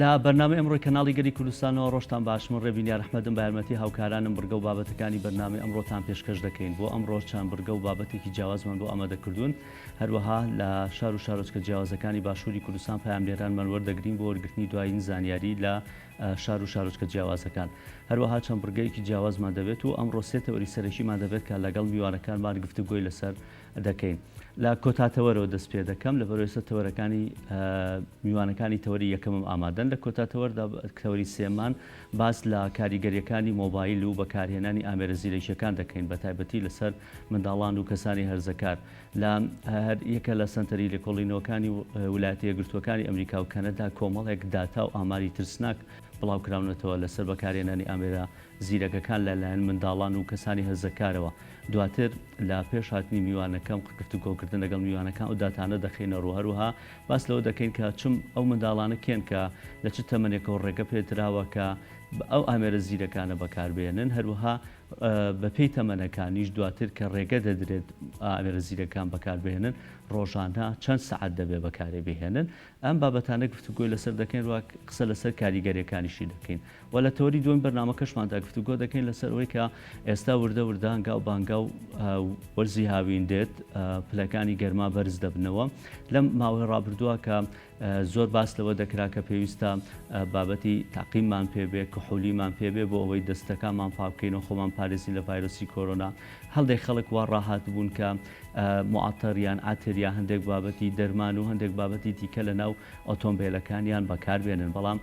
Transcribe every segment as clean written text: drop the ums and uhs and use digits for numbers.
لە بەرنامەی ئەمڕۆی کەناڵی گەلی کوردستانەوە ڕۆژتان باش، من ڕێبین یار ئەحمەدم بە یارمەتی هاوکارانم بڕگە و بابەتەکانی بەرنامەی ئەمڕۆتان پێشکەش دەکەین. بۆ ئەمڕۆ چەند بڕگە و بابەتێکی جیاوازمان بۆ ئامادە کردوون، هەروەها لە شار و شارۆچکە جیاوازەکانی باشووری کوردستان پەیامنێرانمان وەردەگرین بۆ وەرگرتنی دوایین زانیاری لە شار و شارۆچکە جیاوازەکان. هەروەها چەند بڕگەیەکی جیاوازمان دەبێت و ئەمڕۆ سێ تەوەری سەرەکیمان دەبێت کە لەگەڵ میوانەکانمان گفتوگۆی لەسەر دەکەین. لە کۆتا تەوەرەوە دەست پێ دەکەم، لەبەرئەوەی ئێستا تەوەرەکانی میوانەکانی تەوەری یەکەمم ئامادەن. لە کۆتا تەوەردا تەوەری سێمان باس لە کاریگەرییەکانی مۆبایل و بەکارهێنانی ئامێرە زیرەکییەکان دەکەین، بەتایبەتی لەسەر منداڵان و کەسانی هەرزەکار. لە هەر یەکە لە سەنتەری لێکۆڵینەوەکانی ولایەتە یەکگرتووەکانی ئەمریکا و کەنەدا کۆمەڵێک داتا و ئاماری ترسناک بڵاوکراونەتەوە لەسەر بەکارهێنانی ئامێرە زیرەکەکان لە لایەن منداڵان و کەسانی هەرزەکارەوە. دواتر لە پێش هاتنی میوانەکەم گفتوگۆکردن لەگەڵ میوانەکان ئەو داتانە دەخەینە ڕوو. هەروەها باس لەوە دەکەین کە چم ئەو منداڵانە کێن کە لە چ تەمەنێکەوە ڕێگە پێدراوە کە ئەو ئامێرە زیرەکانە بەکاربهێنن. هەروەها بەپێی تەمەنەکانیش دواتر کە ڕێگە دەدرێت ئامێرە زیرەکان بەکاربهێنن ڕۆژانە چەند سەعات دەبێت بەکارێ بهێنن. ئەم بابەتانە گفتوگۆی لەسەر دەکەین و قسە لەسەر کاریگەریەکانیشی دەکەین و لە تەوەری دووەمی بەرنامەکەشماندا گفتوگۆ دەکەین لەسەر ئەوەی کە ئێستا وردە وردە هەنگاو بە هەنگاو وەرزی هاوین دێت پلەکانی گەرما بەرز دەبنەوە لەم ماوەی ڕابردووە کە زۆر باس لەوە دەکرا کە پێویستە بابەتی تاقیممان پێبێ کحولیمان پێبێ بۆ ئەوەی دەستەکانمان پاک بکەین و خۆمان پارێزین لە ڤایرۆسی کۆرۆنا هەندێک خەڵک وا ڕاهاتبوون کە معەتەر یان عەتر یا هەندێک بابەتی دەرمان و هەندێک بابەتی دیکە لە ناو ئۆتۆمبێلەکانیان بەکاربێنن بەڵام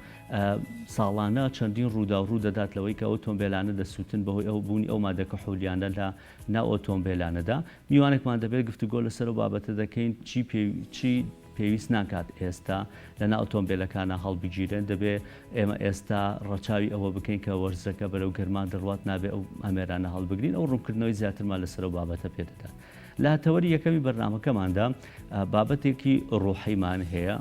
ساڵانە چەندین ڕووداو ڕوو دەدات لەوەی کە ئۆتۆمبێلانە دەسووتن بەهۆی ئەو بوونی ئەو مادە کحولیانە لە ناو ئۆتۆمبێلانەدا میوانێکمان دەبێت گفتوگۆ لەسەر ئەو بابەتە دەکەین چی پێ چی پێویست ناکات ئێستا لەناو ئۆتۆمبێلەکانا هەڵبگیرێن، دەبێ ئێمە ئێستا ڕەچاوی ئەوە بکەین کە وەرزەکە بەرەو گەرما دەڕوات نابێ ئەو ئامێرانە هەڵبگرین، ئەو ڕوونکردنەوەی زیاترمان لەسەر ئەو بابەتە پێ دەدات. لە تەوەری یەکەمی بەرنامەکەماندا بابەتێکی ڕۆحیمان هەیە،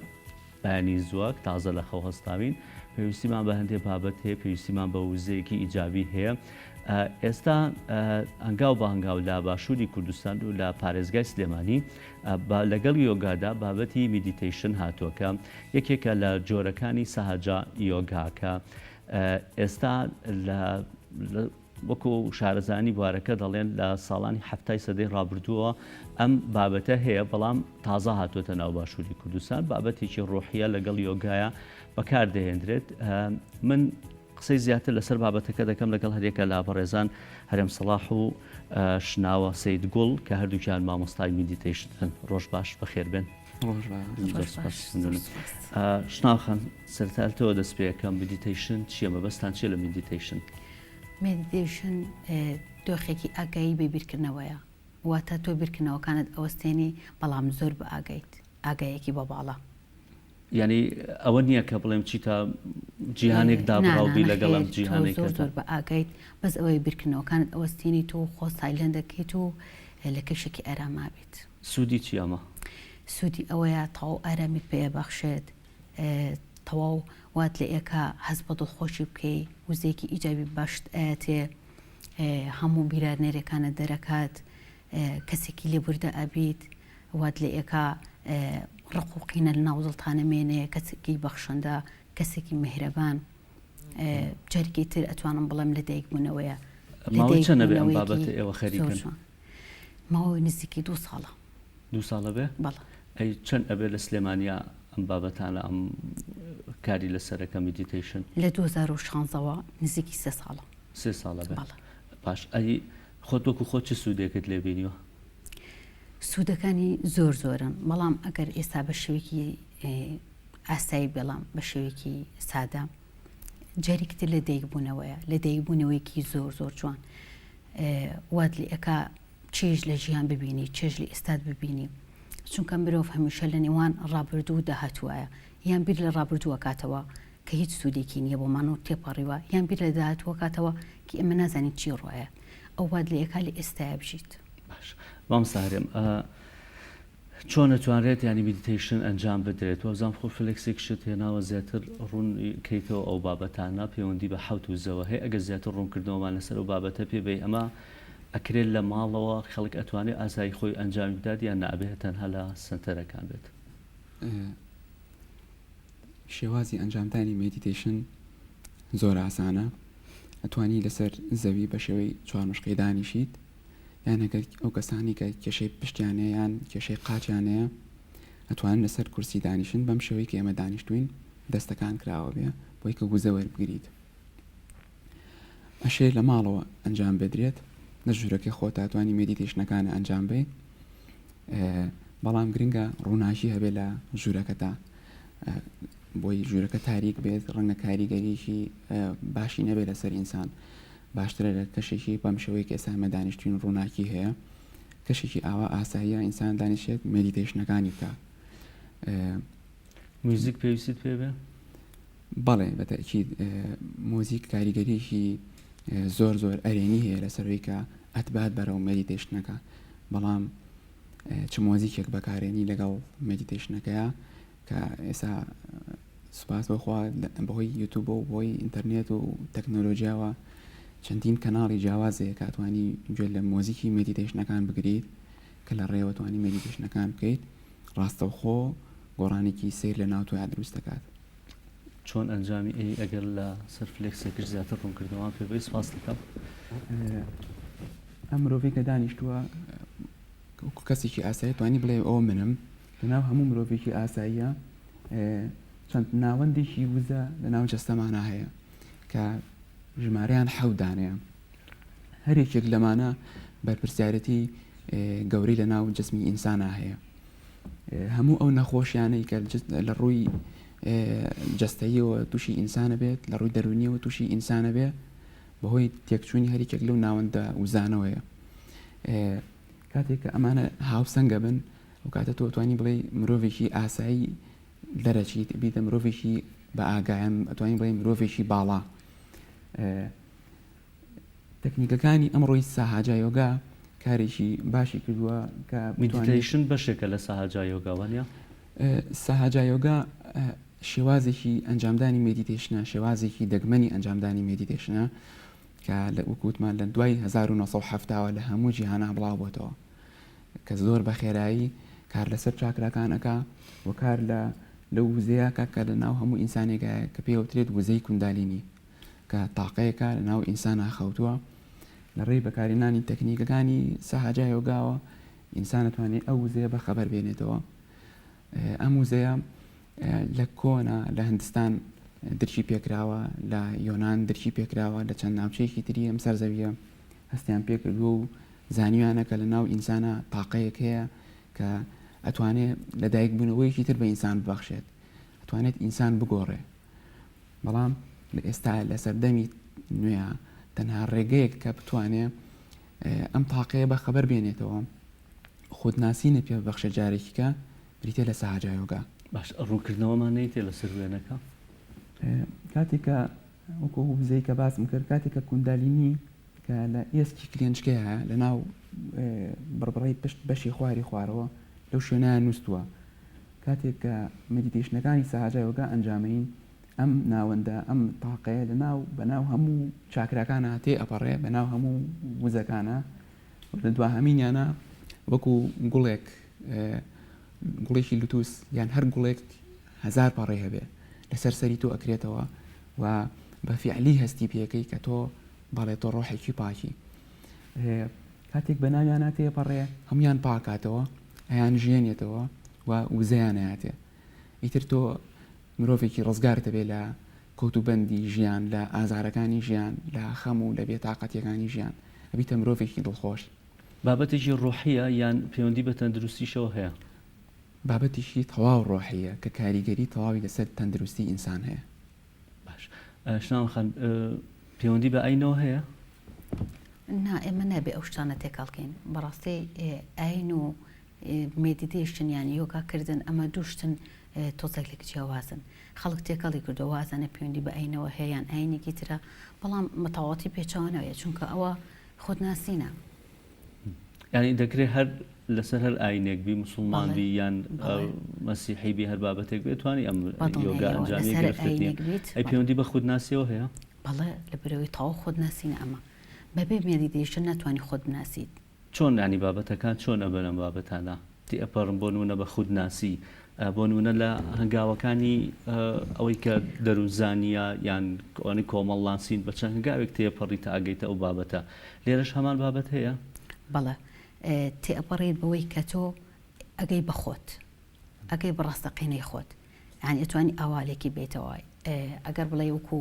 بەیانی زووە تازە لە خەو هەستاوین، پێویستیمان بە هەندێ بابەت هەیە، پێویستیمان بە وزەیەکی ئیجابی هەیە. ئێستا هەنگاو بە هەنگاو لە باشووری کوردستان و لە پارێزگای سلێمانی لەگەڵ یۆگادا بابەتی meditation هاتووە کە یەکێکە لە جۆرەکانی سەهاجا یۆگا کە ئێستا لە وەکو شارەزانی بوارەکە دەڵێن لە ساڵانی حەفتای سەدەی ڕابردووە ئەم بابەتە هەیە بەڵام تازە هاتووەتە ناو باشووری کوردستان بابەتێکی ڕۆحیە لەگەڵ یۆگایە بەکاردەهێندرێت من قسەی زیاتر لەسەر بابەتەکە دەکەم لەگەڵ هەریەکە لە بەڕێزان هەرێم سەڵاح و شناوە سەید گوڵ کە هەردووکیان مامۆستای meditation ن. ڕۆژ باش بەخێربێن. شناوە خان سەرەتا لەتۆوە دەست پێ ئەکەم meditation چییە مەبەستان چییە لە meditation؟ meditation دۆخێکی ئاگایی بێ بیرکردنەوەیە واتە تۆ بیرکردنەوەکانت ئەوەستێنی بەڵام زۆر بە ئاگایت ئاگایەکی بە باڵا. یانی ئەوە نییە کە بڵێم چیتە جیهانێک دابڕاو بی لەگەڵ ئەم جیهانەی کە زۆر زۆر بە ئاگایت بەس ئەوەی بیرکردنەوەکانت ئەوەستێنیت و خۆ silent دەکەیت و لە کەشێکی ئاراما بیت. سوودی چییە ئەمە؟ سوودی ئەوەیە تەواو ئارامیت پێ ئەبەخشێت تەواو وات لێ ئەکا هەست بە دڵخۆشی بکەی وزەیەکی ئیجابی باشت ئەیاتێ هەموو بیرە نەرێکانت دەرەکات کەسێکی لێبوردە ئەبیت وات لێ ئەکا ڕق و قینە لە ناو دڵتا نەمێنێ کەسێکی بەخشندە کەسێکی میهرەبان جارێکی تر ئەتوانم بڵێم لە دایک بوونەوەیە ماوەی چەندە بێ ئەم بابەتە ئێوە خەریکن؟ ماوەی نزیکی دوو ساڵە. دوو ساڵە بێ؟ بەڵێ. ئەی چەند ئەبێ لە سلێمانیا ئەم بابەتانە ئەم کاری لەسەرەکە meditation؟ لە 2016 وە نزیکی سێ ساڵە. سێ ساڵە بێ؟ بەڵێ. باش ئەی خۆت وەکو خۆت چ سوودێکت لێ بینیوە؟ سوودەکانی زۆر زۆرن بەڵام ئەگەر ئێستا بە شێوەیەکی ئاسایی بێڵام بە شێوەیەکی سادە جارێکی تر لە دایک بوونەوەیە لە دایک بوونەوەیەکی زۆر زۆر جوان وات لێ ئەکا چێژ لە ژیان ببینی چێژ لە ئێستات ببینی چونکە مرۆڤ هەمیشە لە نێوان ڕابردوو و داهاتووایە یان بیر لە ڕابردوو ئەکاتەوە کە هیچ سوودێکی نییە بۆمان و تێپەڕیوە یان بیر لە داهاتوو ئەکاتەوە کە ئێمە نازانین چی ڕوایە ئەو وات لێ ئەکا لە ئێستایا بژیت. باش مامۆستا هەرێم چۆن ئەتوانرێت یانی meditation ئەنجام بدرێت وابزانم خۆ فلێکسێک شت هێناوە زیاتر ڕوون کەیتەوە ئەو بابەتانە پەیوەندی بە حەوت وزەوە هەیە ئەگەر زیاتر ڕوونکردنەوەمان لەسەر ئەو بابەتە پێ بەی ئەمە ئەکرێت لە ماڵەوە خەڵک ئەتوانێت ئازایی خۆی ئەنجامی بدات یان نا ئەبێ تەنها لە سەنتەرەکان بێت؟ شێوازی ئەنجامدانی meditation زۆر ئاسانە، ئەتوانی لەسەر زەوی بە شێوەی چوارمشقی دانیشیت، یان ئەگەر ئەو کەسانی کە کێشەی پشتیان هەیە یان کێشەی قاچیان هەیە ئەتوانن لەسەر کورسی دانیشن بەم شێوەی کە ئێمە دانیشتوین دەستەکان کراوە بێ بۆی کە وزە وەربگریت. ئەشێ لە ماڵەوە ئەنجام بدرێت لە ژوورەکەی خۆتا توانی meditation ەکانە ئەنجام بەی بەڵام گرنگە ڕووناکی هەبێت لە ژوورەکەتا بۆی ژوورەکە تاریک بێت ڕەنگە کاریگەریی باشی نەبێت لەسەر ئینسان باشترە لە کەشێکی بەم شێوەی کە ئێستا ئێمە دانیشتوین ڕووناکی هەیە کەشێکی ئاوا ئاساییە ئینسان دانیشێت meditation ەکانی بکە میوزیک پێویستیت پێ بێ؟ بەڵێ بە تەئکید مۆزیک کاریگەریی زۆر زۆر ئەرێنی هەیە لەسەرەوەی کە ئەتبات بەرەو meditation ەکە بەڵام چ مۆزیکێک بەکارێنی لەگەڵ meditation ەکەیە کە ئێستا سوپاس بەخوا بەهۆی یوتوب و بۆی ئینتەرنێت و تەکنۆلۆژیاوە چەندین کەناڵی جیاوازەیە کە توانی گوێ لە مۆزیکی meditation ەکان بگریت کە لە ڕێوە توانی meditation ەکان بکەیت ڕاستەوخۆ گۆڕانێکی سەیر لە ناو تۆیا دروست دەکات. چۆن ئەنجامی ئەی ئەگەر لە سەر فلێکسێکش زیاتر ڕوونکردنەوەمان پێ بەی سپاست دەکەم. ئەم مرۆڤەی کە دانیشتووە وەکو کەسێکی ئاسایی توانی بڵێ ئەوە منم لەناو هەموو مرۆڤێکی ئاساییە چەند ناوەندێکی وزە لەناو جەستەمانە هەیە کە ژمارەیان حەوت دانەیە هەر یەکێک لەمانە بەرپرسیارەتی گەورەی لەناو جسمی ئینسانا هەیە هەموو ئەو نەخۆشیانەی کە لە ڕووی جەستەیەوە تووشی ئینسانە بێت لە ڕووی دەرونیەوە تووشی ئینسانە بێ بەهۆی تێکچوونی هەریکێک لەو ناوەندە وزانەوەیە کاتێک کە ئەمانە هاوسەنگە بن و کاتە تۆ توانی بڵێ مرۆڤێکی ئاسایی دەرەچیت بیتە مرۆڤێکی بە ئاگایان ئەتوانین بڵێ مرۆڤێکی باڵا تەکنیکەکانی ئەمڕۆی ساهاجا یۆگا کارێکی باشی کردووە کە meditation بەشێکە لە ساهاجا یۆگا وانە؟ ساهاجا یۆگا شێوازێکی ئەنجامدانی meditation ە، شێوازێکی دەگمەنی ئەنجامدانی meditation ە کە لە وەک وتمان لە دوای 1970ەوە لە هەموو جیهانا بڵاو بۆتەوە کە زۆر بە خێرایی کار لەسەر چاکراکان ئەکا و کار لە لەو وزەیە کە کە لە ناو هەموو ئینسانێکایە کە پێوترێت وزەی کوندالینی کە تاقەیەکە لە ناو ئینسانا خەوتووە، لە ڕێی بەکارهێنانی تەکنیکەکانی ساهاجا یۆگاوە ئینسان ئەتوانێت ئەو وزەیە بەخەبەر بێنێتەوە. ئەم وزەیە لە کۆنا لە هندستان درکی پێکراوە، لە یۆنان درکی پێکراوە، لە چەند ناوچەیەکی تری ئەم سەرزەویە هەستیان پێکردووە و زانیویانە کە لە ناو ئینسانا تاقەیەک هەیە کە ئەتوانێت لەدایکبوونەوەیەکی تر بە ئینسان ببەخشێت، ئەتوانێت ئینسان بگۆڕێ. بەڵام لە ئێستا لە سەردەمی نوێیا تەنها ڕێگەیەک کە بتوانێ ئەم تاقەیە بە خەبەر بێنێتەوە خودناسینە پێ ببەخشێ جارێکی کە بریتە لە ساهاجا یۆگا. باش ڕوونکردنەوەمان نەیتێ لەسەر وێنەکە؟ کاتێک کە وەکو ئەو وزەی کە باسم کرد کاتێک کە کوندالینی کە لە ئێسکی کلێنچکەیە لە ناو بڕبڕەی پشت بەشی خواری خوارەوە لەو شوێنە نووستووە کاتێک کە meditation ەکانی ساهاجا یۆگا ئەنجامەین ئەم ناوەندە ئەم تاقەیە لە ناو بە ناو هەموو چاکراکانا تێ ئەپەڕێ بە ناو هەموو وزەکانا و لە دواهەمینیانا وەکو گوڵێک گوڵێکی لوتوس یان هەر گوڵێک هەزار پەڕەی هەبێ لەسەر سەری تۆ ئەکرێتەوە و بە فیعلی هەستی پێکەی کە تۆ بەڵێ تۆ ڕۆحێکی پاکی کاتێک بە ناویانا تێپەڕێ هەموویان پاکاتەوە ئەیان ژێنێتەوە و وزەیان ئەیاتێ ئیتر تۆ مرۆڤێکی ڕزگارت ئەبێ لە کۆت و بەندی ژیان لە ئازارەکانی ژیان لە خەم و لە بێتاقەتیەکانی ژیان ئەبیتە مرۆڤێکی دڵخۆش. بابەتێکی ڕۆحیە یان پەیوەندی بە تەندروستیشەوە هەیە؟ بابەتێکی تەواو ڕۆحیە کە کاریگەری تەواوی لەسەر تەندروستی ئینسان هەیە. باش شناوە خان پەیوەندی بە ئاینەوە هەیە؟ نا ئێمە نابێ ئەو شتانە تێکەڵکەین بەڕاستی ئاین و meditation یان یۆگا کردن ئەمە دوو شتن تۆزێک لێک جیاوازن خەڵک تێکەڵی کردووە وازانە پەیوەندی بە ئاینەوە هەیە یان ئاینێکی ترە بەڵام بەتەواوەتی پێچەوانەوەیە چونکە ئەوە خودناسینە. یانی دەکرێت هەر لەسەر هەر ئاینێک بی مسلمان بی یان مەسیحی بی هەر بابەتێک بێت توانی ئەم یۆگا ئەنجامی گرفتت نییە ئەی پەیوەندی بە خودناسیەوە هەیە؟ بەڵێ لەبەرئەوەی تەواو خۆت ناسینە ئەمە بەبێ meditation ناتوانی خۆت بناسیت. چۆن یانی بابەتەکان چۆن ئەبن ئەم بابەتانە؟ تێئەپەڕن بۆ نمونە بە خودناسی بۆ نمونە لە هەنگاوەکانی ئەوەی کە دەروونزانیە یان ئەوانەی کۆمەڵناسین بە چەند هەنگاوێک تێپەڕی تا ئەگەیتە ئەو بابەتە لێرەش هەمان بابەت هەیە؟ بەڵێ تێئەپەڕیت بەوەی کە تۆ ئەگەی بە خۆت ئەگەی بە ڕاستەقینەی خۆت یانی ئەتوانی ئاوا لێکی بێتەوە ئەگەر بڵێ وەکو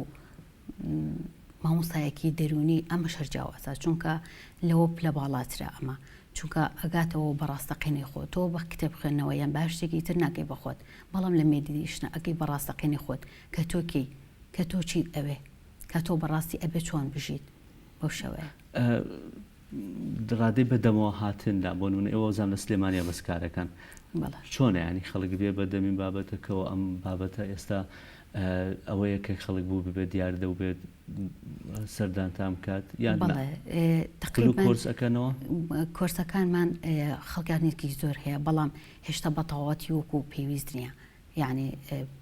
مامۆستایەکی دەروونی ئەمەش هەر جیاوازە چونکە لەوە پلە باڵاترە ئەمە چونکە ئەگاتەوە بە ڕاستەقینەی خۆت تۆ بە کتێب خوێندنەوە یان بە هەر شتێکی تر ناگەی بە خۆت بەڵام لە meditation ە ئەگەی بە ڕاستەقینەی خۆت کە تۆ کێی کە تۆ چیت ئەوێ کە تۆ بەڕاستی ئەبێ چۆن بژیت بەو شێوەیە. ڕادەی بەدەمەوە هاتن لە بۆ نمونە ئێوە وەزان لە سلێمانیا بەس کارەکەن بەڵێ. چۆنە یانی خەڵک بێ بە دەمی بابەتەکەوە ئەم بابەتە ئێستا ئەوەیە کە خەڵک بوو ببێت دیاردە و بێت سەردانتان بکات یان نا؟ بەڵێ خول و تەقریبەن کۆرس ئەکەنەوە؟ کۆرسەکانمان خەڵکانێکی زۆر هەیە بەڵام هێشتا بە تەواوەتی وەکو پێویست نییە یانی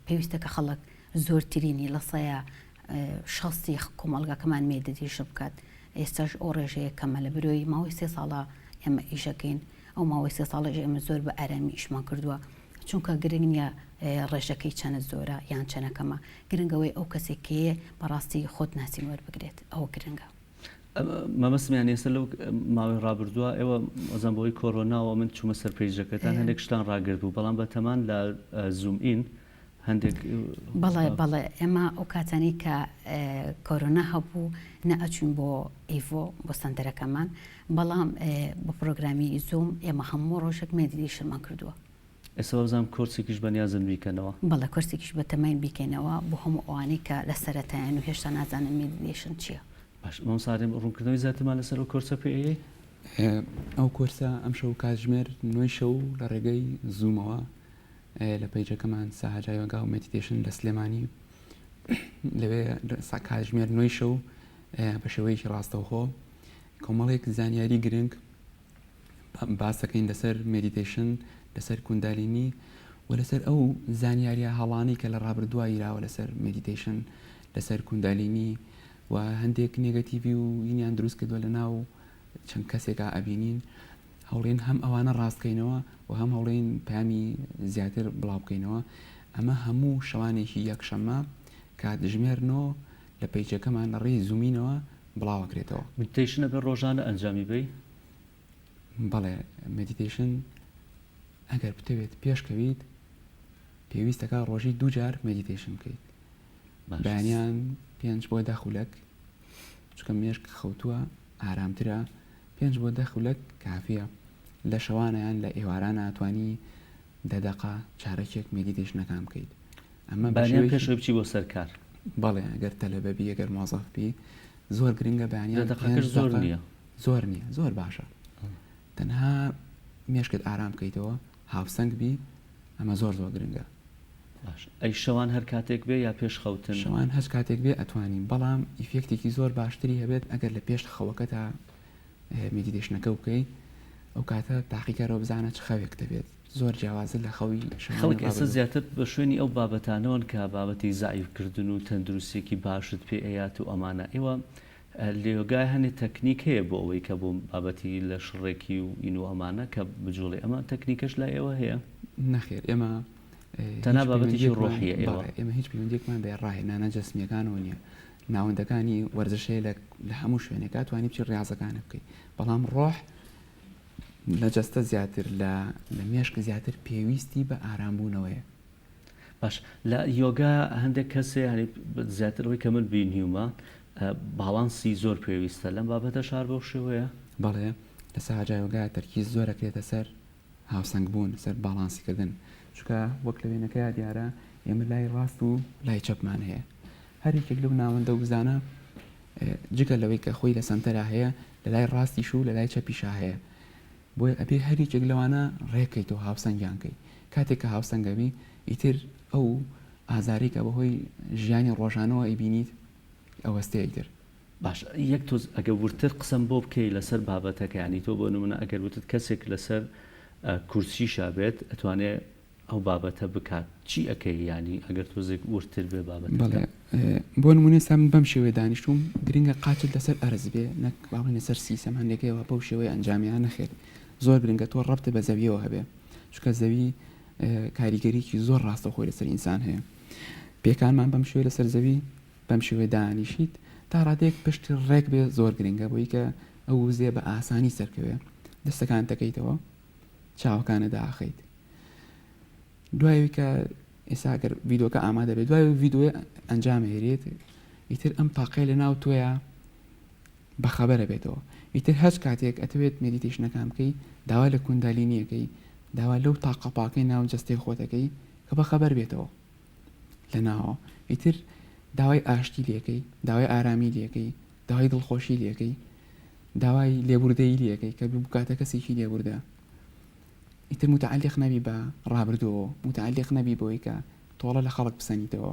پێویستە کە خەڵک زۆرترینی لە سەیا شەستی کۆمەڵگاکەمان meditation بکات ئێستاش ئەو ڕێژەیە کەمە لە برۆی ماوەی سێ ساڵە ئێمە ئیشەکەین ئەو ماوەی سێ ساڵەش ئێمە زۆر بە ئارامی ئیشمان کردووە چونکە گرنگ نییە ڕێژەکەی چەنە زۆرە یان چەنە کەمە گرنگ ئەوەی ئەو کەسێک کێیە بەڕاستی خۆت ناسین وەربگرێت ئەوە گرنگە. مەبەستم یانی ئێستا لەو ماوەی ڕابردووە ئێوە ئەزان بەهۆی کۆرۆناوە من چوومە سەر پەیجەکەتان هەندێک شتان ڕاگرت بوو بەڵام بەتەمان لە Zoom in هەندێک بەڵێ بەڵێ ئێمە ئەو کاتانەی کە کۆرۆنا هەبوو نە ئەچوین بۆ ئیڤۆ بۆ سەنتەرەکەمان بەڵام بە پرۆگرامی Zoom ئێمە هەموو ڕۆژێک meditation مان کردووە. ئێستا وابزانم کۆرسێکیش بەنیازن بیکەنەوە. بەڵێ کۆرسێکیش بەتەماین بیکەینەوە بۆ هەموو ئەوانەی کە لە سەرەتایەن و هێشتا نازانن meditation چییە. باش مامۆستا هەرێم ڕوونکردنەوەی زیاترمان لەسەر ئەو کۆرسە پێ ئەیەی؟ ئەو کۆرسە ئەمشەو کاتژمێر نۆی شەو لە ڕێگەی Zoom ەوە لە پەیجەکەمان ساهاجا یۆگا و meditation لە سلێمانی لەوێ کاتژمێر نۆی شەو بە شێوەیەکی ڕاستەوخۆ کۆمەڵێک زانیاری گرنگ باس دەکەین لەسەر meditation لەسەر کوندالینی و لەسەر ئەو زانیاریە هەڵانەی کە لە ڕابردووە گیراوە لەسەر meditation لەسەر کوندالینی و هەندێک negative ی و ینیان دروست کردووە لە ناو چەند کەسێکا ئەبینین هەوڵێن هەم ئەوانە ڕاست کەینەوە و هەم هەوڵێن پەیامی زیاتر بڵاو بکەینەوە ئەمە هەموو شەوانێکی یەکشەممە کاتژمێر نۆ لە پەیجەکەمان لە ڕێی Zoom ینەوە بڵاوەکرێتەوە. meditation ئەبێ ڕۆژانە ئەنجامی بەی؟ بەڵێ meditation ئەگەر بتەوێت پێشکەویت پێویستەکە ڕۆژی دوو جار meditation بکەیت بەیانیان پێنج بۆ دە خولەک چونکە مێشک خەوتووە ئارامترە پێنج بۆ دە خولەک کافیە لە شەوانە یان لە ئێوارانە ئەتوانی دە دەقە چارەکێک meditation ەکان بکەیت ئەمە بە بەیانیان شێوەیەکی پێش ئەوەی بچی بۆ سەر کار. بەڵێ ئەگەر تەلەبە بی ئەگەر مۆزەف بی زۆر گرنگە دە بەیانیان دەقەکەش پێنج زۆر دەقە نییە. زۆر نییە زۆر باشە تەنها مێشکت ئارام بکەیتەوە هاوسەنگ بی ئەمە زۆر زۆر گرنگە. باش ئەی شەوان هەر کاتێک بێ یا پێش خەوتن؟ شەوان هەچ کاتێک بێ ئەتوانی بەڵام effect ێکی زۆر باشتری هەبێت ئەگەر لە پێش خەوەکەتا meditation ەکە بکەی ئەو کاتە تاقیکەرەوە بزانە چ خەوێک دەبێت زۆر جیاوازە لە خەوی شەوانی خەڵک ئێستا ڕابردوو. زیاتر بە شوێنی ئەو بابەتانەوەن کە بابەتی زەعیف کردن و تەندروستیەکی باشت پێ ئەیات و ئەمانە ئێوە لە یۆگای هەنێ تەکنیک هەیە بۆ ئەوەی کە بۆ بابەتی لەش ڕێکی و این و ئەمانە کە بجوڵێ ئەمە تەکنیکەش لای ئێوە هەیە؟ نەخێر ئێمە تەنها هیچ بابەتێکی پەیوەندیەکمان ڕۆحیە ئێوە؟ بەڵێ ئێمە هیچ پەیوەندیەکمان بە ڕاهێنانە جەسمیەکانەوە نیە ناوەندەکانی وەرزش هەیە لە لە هەموو شوێنێکا توانی بچی ڕیاضەکانە بکەی بەڵام ڕۆح لە جەستە زیاتر لە لە مێشک زیاتر پێویستی بە ئارامبوونەوەیە. باش لە یۆگا هەندێک کەس هەیە یانی زیاتر ئەوەی کە من بینیومە باڵانسی زۆر پێویستە لەم بابەتەش هەر بەو شێوەیە؟ بەڵێ لە ساجا یۆگا تەرکیز زۆر ئەکرێتە سەر هاوسەنگ بوون، سەر باڵانسی کردن، چونکە وەک لە وێنەکەیا دیارە ئێمە لای ڕاست و لای چەپمان هەیە هەر یەکێک لەو ناوەندە و بزانە جگە لەوەی کە خۆی لە سەنتەرا هەیە لە لای ڕاستیش و لە لای چەپیشا هەیە بۆیە ئەبێ هەر یەکێک لەوانە ڕێکەیت و هاوسەنگیان کەی کاتێک کە هاوسەنگەبی ئیتر ئەو ئازارەی کە بەهۆی ژیانی ڕۆژانەوە ئەیبینیت ئەوەستێ ئیتر. باشە یەک تۆز ئەگەر وردتر قسەم بۆ بکەی لەسەر بابەتەکە یانی تۆ بۆ نمونە ئەگەر وتت کەسێک لەسەر کورسیشا بێت ئەتوانێ ئەو بابەتە بکات چی ئەکەی یانی ئەگەر تۆزێک وردتر بێ بابەتەکە. بەڵێ بۆ نمونە ئێستا من بەم شێوەیە دانیشتووم گرنگە قاچت لەسەر ئەرز بێ نەک با بڵێین لەسەر سیسەم هەندێک هەیە وا بەو شێوەیە ئەنجامیان نەخێر زۆر گرنگە تۆ ڕەبتت بە زەویەوە هەبێ. چونکە زەوی کاریگەریی زۆر ڕاستەوخۆی لەسەر ئینسان هەیە. پێکانمان بەم شێوەیە لەسەر زەوی بەم شێوەیە دانیشیت تا ڕادەیەک پشت ڕێک بێ زۆر گرنگە بۆی کە ئەو وزەیە بە ئاسانی سەرکەوێ دەستەکان دەکەیتەوە چاوەکانە داخەیت دوای کە ئێستا گەر ڤیدۆکە ئامادە بێت دوای ڤیدۆ ئەنجام هێرێت ئیتر ئەم تاقەی لە ناو تۆیە بەخەبەرە بێتەوە ئیتر هەچ کاتێک ئەتەوێت meditation ەکان بکەی داوا لە کوندالینیەکەی داوا لەو تاقە پاکەی ناو جەستەی خۆتەکەی کە بەخەبەر بێتەوە لە ناوە ئیتر داوای ئاشتی لێکەی داوای ئارامی لێکەی داوای دڵخۆشی لێکەی داوای لێبوردەیی لێکەی کە بکاتە کەسێکی لێبوردە ئیتر متعلق نەبی بە ڕابردووەوە، متعلق نەبی بەوەی کە تۆڵە لە خەڵک بسەنیتەوە،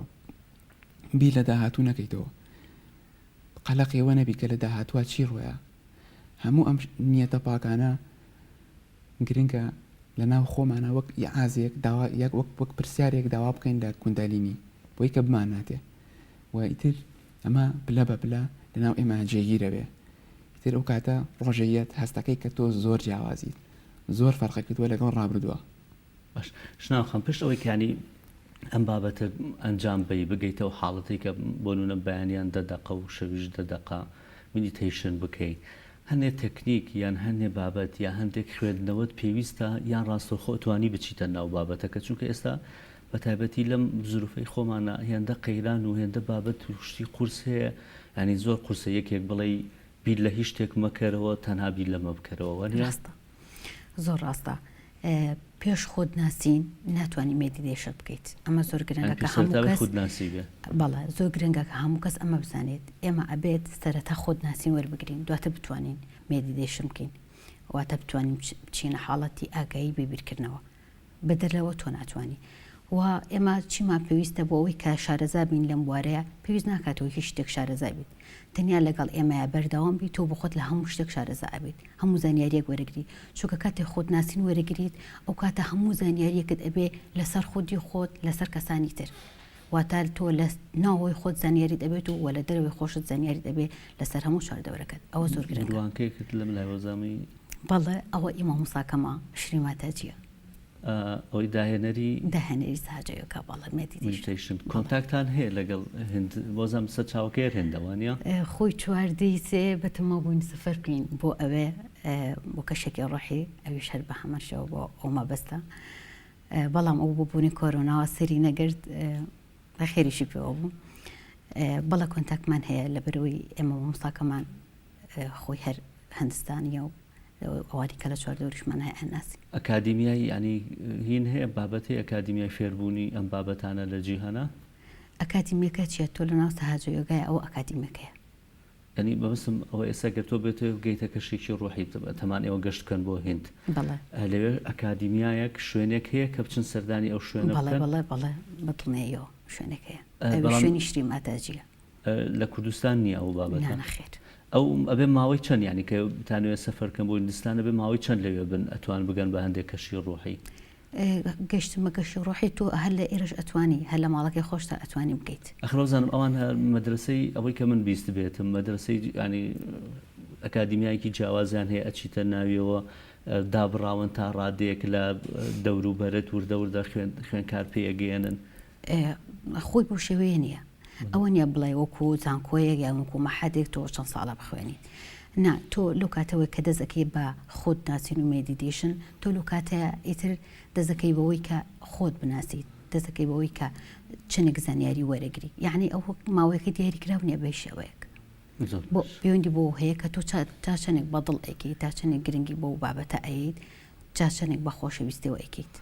بیر لە داهاتوو نەکەیتەوە، قەلەقی ئەوە نەبی کە لە داهاتووا چی ڕوویا. هەموو ئەم نیەتە پاکانە گرنگە لە ناو خۆمانا وەک ئیعازێک داوا یەک وەک وەک پرسیارێک داوا بکەین لە کوندالینی بۆی کە بمانناتێ و ئیتر ئەمە پلە بە پلە لە ناو ئێمە جێگیر ئەبێ. ئیتر ئەو کاتە ڕۆژێک یەت هەستەکەی کە تۆ زۆر جیاوازیت زۆر فەرقی کردووە لەگەڵ ڕابردووە. باش شناو خان پشت ئەوەی کە یانی ئەم بابەتە ئەنجام بەی بگەیتە ئەو حاڵەتەی کە بۆ نمونە بەیانیان دە دەقە و شەویش دە دەقە meditation بکەی هەنێ تەکنیک یان هەنێ بابەت یا هەندێک خوێندنەوەت پێویستە یان ڕاستەوخۆ ئەتوانی بچیتە ناو بابەتەکە چونکە ئێستا بە تایبەتی لەم زروفەی خۆمانە هێندە قەیران و هێندە بابەت و شتی قورس هەیە یانی زۆر قورسە یەکێک بڵێی بیر لە هیچ شتێک مەکەرەوە تەنها بیر لەمە بکەرەوە وانیە؟ ڕاستە زۆر ڕاستە پێش خۆت ناسین ناتوانانی meditation بکەیت ئەمە زۆر گرنگە کە هەموو کەس خودناسی بێ بەڵێ زۆر گرنگە کە هەموو کەس ئەمە بزانێت ئێمە ئەبێت سەرەتا خۆت ناسین وەربگرین دواتر بتوانین meditation بکەین واتە بتوانین بچینە حاڵەتی ئاگایی بێ بیرکردنەوە بەدەر لەوە تۆ ناتوانی. وە ئێمە چیمان پێویستە بۆ ئەوەی کە شارەزا بین لەم بوارەیا؟ پێویست ناکات تۆ هیچ شتێک شارەزا بیت. تەنیا لەگەڵ ئێمەیا بەردەوام بیت تۆ بۆخۆت لە هەموو شتێک شارەزا ئەبیت. هەموو زانیاریەک وەرەگری. چونکە کاتێک خۆتناسین وەرەگریت ئەو کاتە هەموو زانیاریەکت ئەبێ لەسەر خودی خۆت لەسەر کەسانی تر. واتە تۆ لە ناوەوەی خۆت زانیاریت ئەبێت و وە لە دەرەوەی خۆشت زانیاریت ئەبێ لەسەر هەموو چواردەورەکەت. ئەوە زۆر گرنگە. ملوانکەیەکت لەم لایەوە زامی. بەڵێ ئەوە ئی مامۆستاکەمە شری ماتاجیە. ئەوەی داهێنەری. داهێنەری سەهاجا یۆگا بەڵێ meditation. meditation contact تان هەیە لەگەڵ هند بۆزام سەرچاوەکەی هەر هندە وانیە؟ خۆی چواردەی سێ بەتەما بووین سەفەر بکەین بۆ ئەوێ بۆ کەشێکی ڕۆحی ئەویش هەر بە هەمان شێوە بۆ ئەو مەبەستە بەڵام ئەو بۆ بوونی کۆرۆناوە سەری نەگرت بەخێریشی پێوە بوو بەڵێ contact مان هەیە لەبەرەوەی ئێمە مامۆستاکەمان خۆی هەر هندستانیە و ئەوانی کە لە چواردەوریشمان هەیە ئەناسین. ئەکادیمیای یانی هین هەیە بابەت هەیە ئەکادیمیای فێربوونی ئەم بابەتانە لە جیهانا؟ ئەکادیمیەکە چیە؟ تۆ لەناو سەهاجە یۆگایە ئەوە ئەکادیمیەکەیە. یانی مەبەستم ئەوە ئێستا گەر تۆ بێتەوێ بگەیتە کەشێکی ڕۆحی تەمان ئێوە گەشت بکەن بۆ هند بەڵێ. لەوێ ئەکادیمیایەک شوێنێک هەیە کە بچن سەردانی ئەو شوێنە بەڵێ بکەن؟ بەڵێ بەڵێ بەدڵنیاییەوە شوێنێک هەیە ئەویش بەڵام شوێنی شری ماتاجیە. لە کوردستان نییە ئەو نا بابەتە؟ نەخێر. ئەو ئەبێ ماوەی چەند یانی کە بتانەوێ سەفەر کەن بۆ هیندستان ئەبێ ماوەی چەند لەوێ بن ئەتوان بگەن بە هەندێک کەشی ڕوحی؟ گەشتن بە کەشی ڕۆحی تۆ هەر لە ئێرەش ئەتوانی هەر لە ماڵەکەی خۆشتا ئەتوانی بگەیت. ئەخر وابزانم ئەوان هەر مەدرەسەی ئەوەی کە من بیستبێتم مەدرەسەی یانی ئەکادیمیایەکی جیاوازیان هەیە ئەچیتە ناویەوە دابڕاون تا ڕادەیەک لە دەوروبەرت وردە وردە خوێندکار پێ ئەگەیەنن. خۆی بەو شێوەیە نییە. ئەوە نییە بڵێ وەکو زانکۆیەک یان وەکو مەحەدێک تۆ چەند ساڵە بخوێنیت. نا تۆ لەو کاتەوەی کە دەست ئەکەی بە خۆت ناسین و meditation تۆ لەو کاتەیە ئیتر دەست ئەکەی بەوەی کە خۆت بناسیت دەست ئەکەی بەوەی کە چەندێک زانیاری وەرەگری یعنی ئەو ماوەیەکە دیاریکراو نییە بە شێوەیەک بۆ پەیوەندی بۆ هەیە کە تۆ تا چەندێک بەدڵ ئەیکەیت تا چەندێک گرنگی بۆ بابەتە ئەیت تا چەندێک بە خۆشەویستیەوە ئەیکەیت.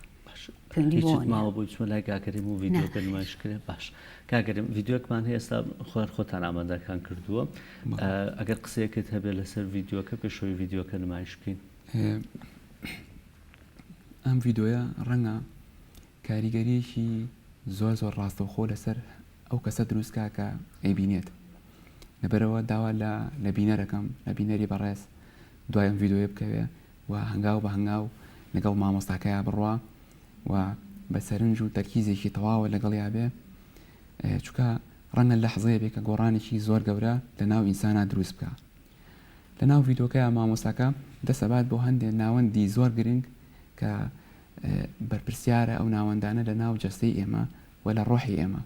هیچت ماوە بۆی بچمە لای کاک کەریم و ڤیدیۆکە نمایش کرێ باش کاک کەریم ڤیدیۆکمان هەیە ئێستا خۆیان خۆتان ئامادەکان کردووە ئەگەر قسەیەکت هەبێت لەسەر ڤیدیۆکە پێشەوەی ڤیدیۆکە نمایش بکەین ئەم ڤیدیۆیە ڕەنگە کاریگەریەکی زۆر زۆر ڕاستەوخۆ لەسەر ئەو کەسە دروستکا کە ئەیبینێت لەبەرەوە داوا لە لە بینەرەکەم لە بینەری بەڕێز دوای ئەم ڤیدیۆیە بکەوێ و هەنگاو بە هەنگاو لەگەڵ مامۆستاکەیا بڕوا و بە سەرنج و تەرکیزێکی تەواوە لەگەڵیا بێ چونکە ڕەنگە لەحزەیە بێ کە گۆڕانێکی زۆر گەورە لە ناو ئینسانا دروست بکا لە ناو ڤیدۆکەیا مامۆستاکە دەست ئەبات بۆ هەندێ ناوەندی زۆر گرنگ کە. بەرپرسیارە ئەو ناوەندانە لە ناو جەستەی ئێمە و لە ڕۆحی ئێمە.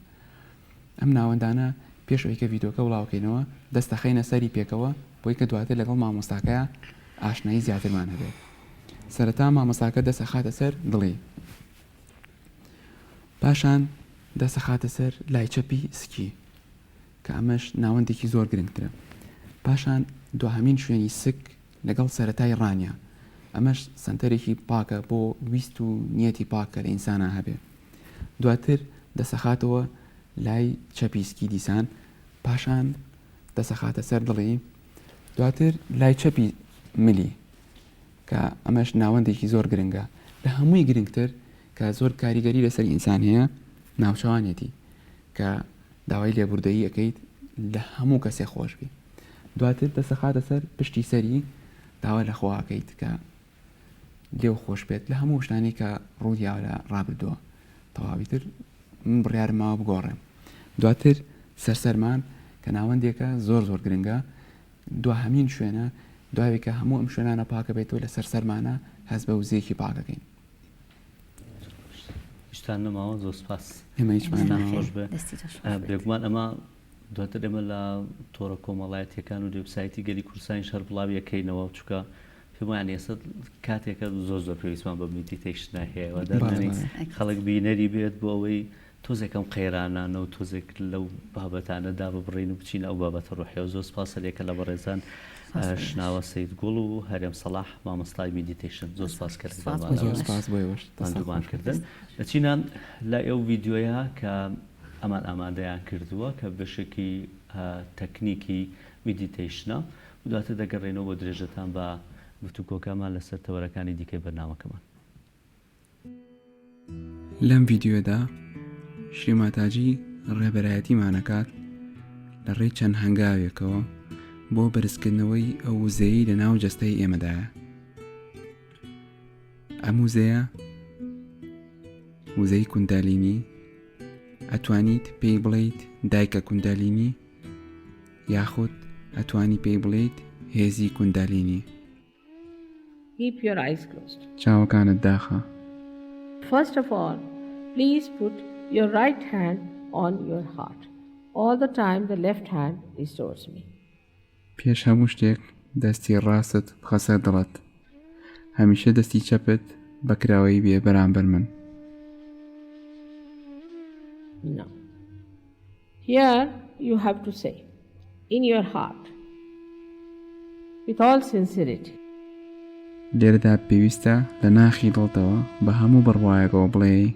ئەم ناوەندانە پێش ئەوەی کە ڤیدۆکە بڵاوکەینەوە دەست دەخەینە سەری پێکەوە بۆی کە دواتر لەگەڵ مامۆستاکەیا ئاشنایی زیاترمان هەبێت. سەرەتا مامۆستاکە دەست ئەخاتە سەر دڵی. پاشان دەست ئەخاتە سەر لای چەپی سکی کە ئەمەش ناوەندێکی زۆر گرنگترە. پاشان دواهەمین شوێنی سک لەگەڵ سەرەتای ڕانیە ئەمەش سەنتەرێکی پاکە بۆ ویست و نیەتی پاک کە لە ئینسانا هەبێ دواتر دەسەخاتەوە لای چەپی سکی دیسان پاشان دەسەخاتە سەر دڵی دواتر لای چەپی ملی کە ئەمەش ناوەندێکی زۆر گرنگە لە هەمووی گرنگتر کە زۆر کاریگەری لەسەر ئینسان هەیە ناوچەوانێتی کە داوای لێبوردەیی ئەکەیت لە هەموو کەسێ خۆش بی دواتر دەست ئەخاتە سەر پشتی سەری داوا لە خوا ئەکەیت کە لێو خۆش بێت لە هەموو شتانی کە ڕوودیاوە لە ڕابردووە تەواوی تر من بڕیارم ماوە بگۆڕێم دواتر سەرسەرمان کە ناوەندێکە زۆر زۆر گرنگە دواهەمین شوێنە دواوی کە هەموو ئەم شوێنانە پاکە بێتەوە لەسەر سەرمانە هەست بە وزەیەکی پاکەکەین هیچتان نەماوە زۆر سپاس ئێمە هیچمان دەستتان خۆش بێ بێگومان ئەمە دواتر ئێمە لە تۆڕە کۆمەڵایەتیەکان و وێبسایتی گەلی کوردستانیش هەر بڵاوی ئەکەینەوە چونکە پێم وایە ئێستا کاتێکە زۆر زۆر پێویستمان بە meditation ە هەیە و دەرمانی خەڵک بینەری بێت بۆ ئەوەی تۆزێک ئەم قەیرانانە و تۆزێک لەو بابەتانە داببڕین و بچینە ئەو بابەتە ڕۆحیەوە. زۆر سپاس هەریەکە لە بەڕێزان شناوە سەید گوڵ و هەرێم سەڵاح مامۆستای meditation. زۆر سپاس کە لەگەڵمانە زۆر سپاس بۆ ئێوەش. ماندوومان کردن. دەچینە لای ئەو ڤیدیۆیە کە ئەمان ئامادەیان کردووە کە بەشێکی تەکنیکی meditation ە و دواتر دەگەڕێینەوە بۆ درێژەتان بە گفتوگۆکەمان لەسەر تەوەرەکانی دیکەی بەرنامەکەمان. لەم ڤیدیۆدا شری ماتاجی ڕێبەرایەتیمان ئەکات لە ڕێی چەند هەنگاوێکەوە بۆ بەرزکردنەوەی ئەو وزەیەی لە ناو جەستەی ئێمەدایە. ئەم وزەیە وزەی کوندالینی ئەتوانیت پێی بڵێیت دایکە کوندالینی یاخود ئەتوانی پێی بڵێیت هێزی کوندالینی. Keep your eyes closed. چاوەکانت داخە. First of all, please put your right hand on your heart. All the time the left hand is towards me. پێش هەموو شتێک دەستی ڕاستت بخە سەر دڵت. هەمیشە دەستی چەپت بە کراوەیی بێ بەرامبەر من. Now, here you have to say in your heart with all sincerity. لێرەدا پێویستە لە ناخی دڵتەوە بە هەموو بڕوایەکەوە بڵێی.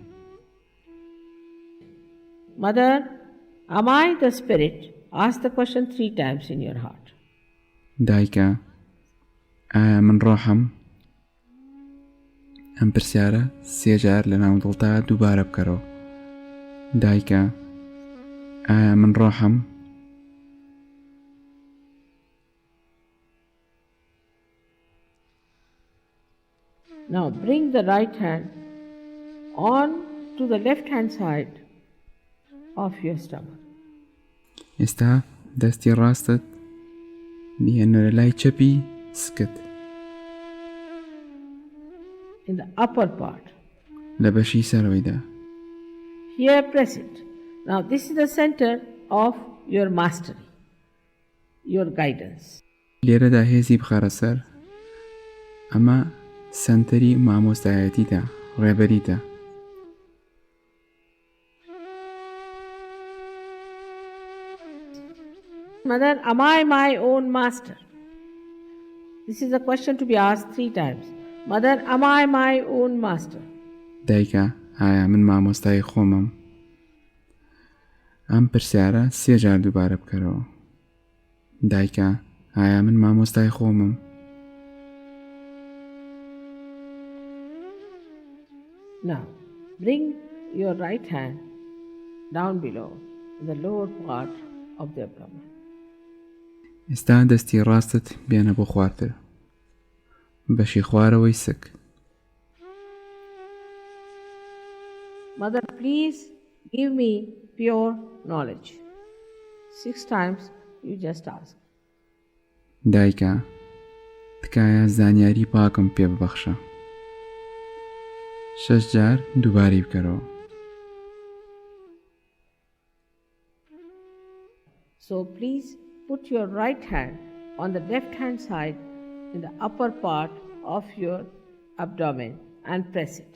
Mother, am I the spirit? Ask the question three times in your heart. دایکە، ئایا من ڕۆحم؟ ئەم پرسیارە سێ جار لە ناو دڵتا دووبارە بکەرەوە. دایکە، ئایا من ڕۆحم؟ Now bring the right hand on to the left hand side of your stomach. ئێستا دەستی ڕاستت بهێنەرە لای چەپی سکت. In the upper part. لە بەشی سەرەوەیدا. Here press it. Now this is the center of your mastery, your guidance. لێرەدا هێزی بخەرە سەر، ئەمە سەنتەری مامۆستایەتیتە، ڕێبەریتە. Mother, am I my own master? This is a question to be asked three times. Mother, am I my own master? دایکە، ئایا من مامۆستای خۆمم؟ ئەم پرسیارە سێ جار دووبارە بکەرەوە. دایکە، ئایا من مامۆستای خۆمم؟ Now, bring your right hand down below in the lower part of the abdomen. ئێستا دەستی ڕاستت بێنە بۆ خوارتر، بەشی خوارەوەی سک. Mother, please give me pure knowledge. Six times you just ask. دایکە، تکایە زانیاری پاکم پێ ببەخشە. شەش جار دووبارەی بکەرەوە. So please put your right hand on the left hand side in the upper part of your abdomen and press it.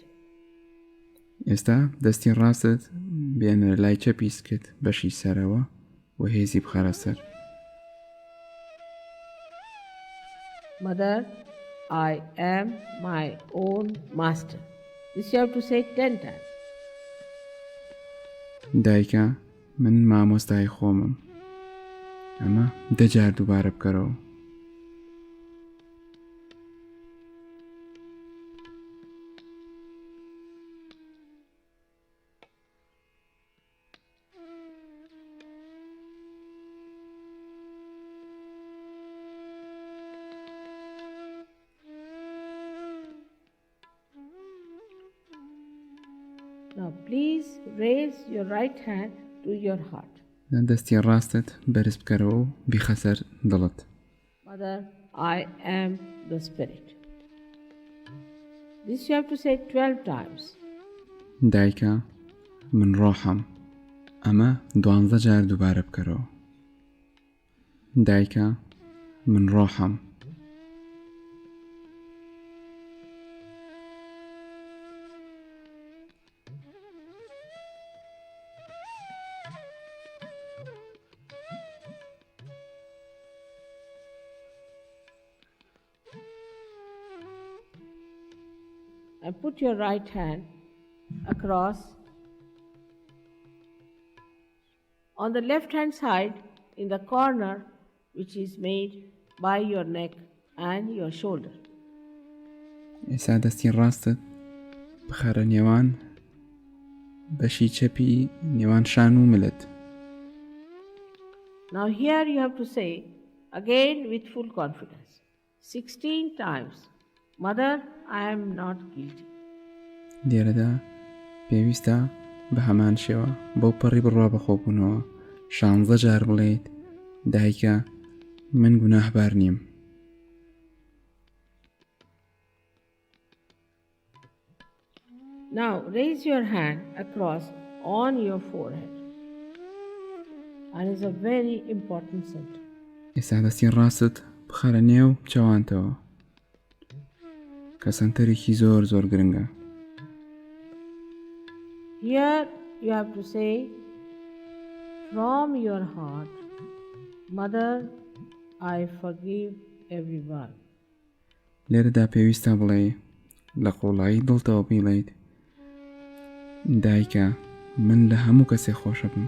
ئێستا دەستی ڕاستت بێنەرە لای چەپی سکت بەشی سەرەوە و هێزی بخەرە سەر. Mother, I am my own master. This you have to say 10 times. دایکە من مامۆستای خۆمم. ئەمە دە جار دووبارە بکەرەوە. Now please raise your right hand to your heart. دەستی ڕاستت بەرز بکەرەوە و بیخە سەر دڵت. Mother, I am the spirit. This you have to say 12 times. دایکە من ڕۆحم. ئەمە دوانزە جار دووبارە بکەرەوە. دایکە من ڕۆحم. And put your right hand across on the left hand side in the corner which is made by your neck and your shoulder. ئێستا دەستی ڕاستت بخەرە نێوان بەشی چەپی نێوان شان و ملت. Now here you have to say again with full confidence 16 times Mother I am not guilty. لێرەدا پێویستە بە هەمان شێوە بەو پەڕی بڕوا بەخۆبوونەوە شانزە جار بڵێیت دایکە من گوناهبار نیم. Now raise your hand across on your forehead and is a very important center. ئێستا دەستی ڕاستت بخەرە نێو چاوانتەوە کە سەنتەرێکی زۆر زۆر گرنگە. Here you have to say from your heart, Mother, I forgive everyone. لێرەدا پێویستە بڵێی لە قوڵایی دڵتەوە بیڵێیت دایکە من لە هەموو کەسێ خۆشەبم.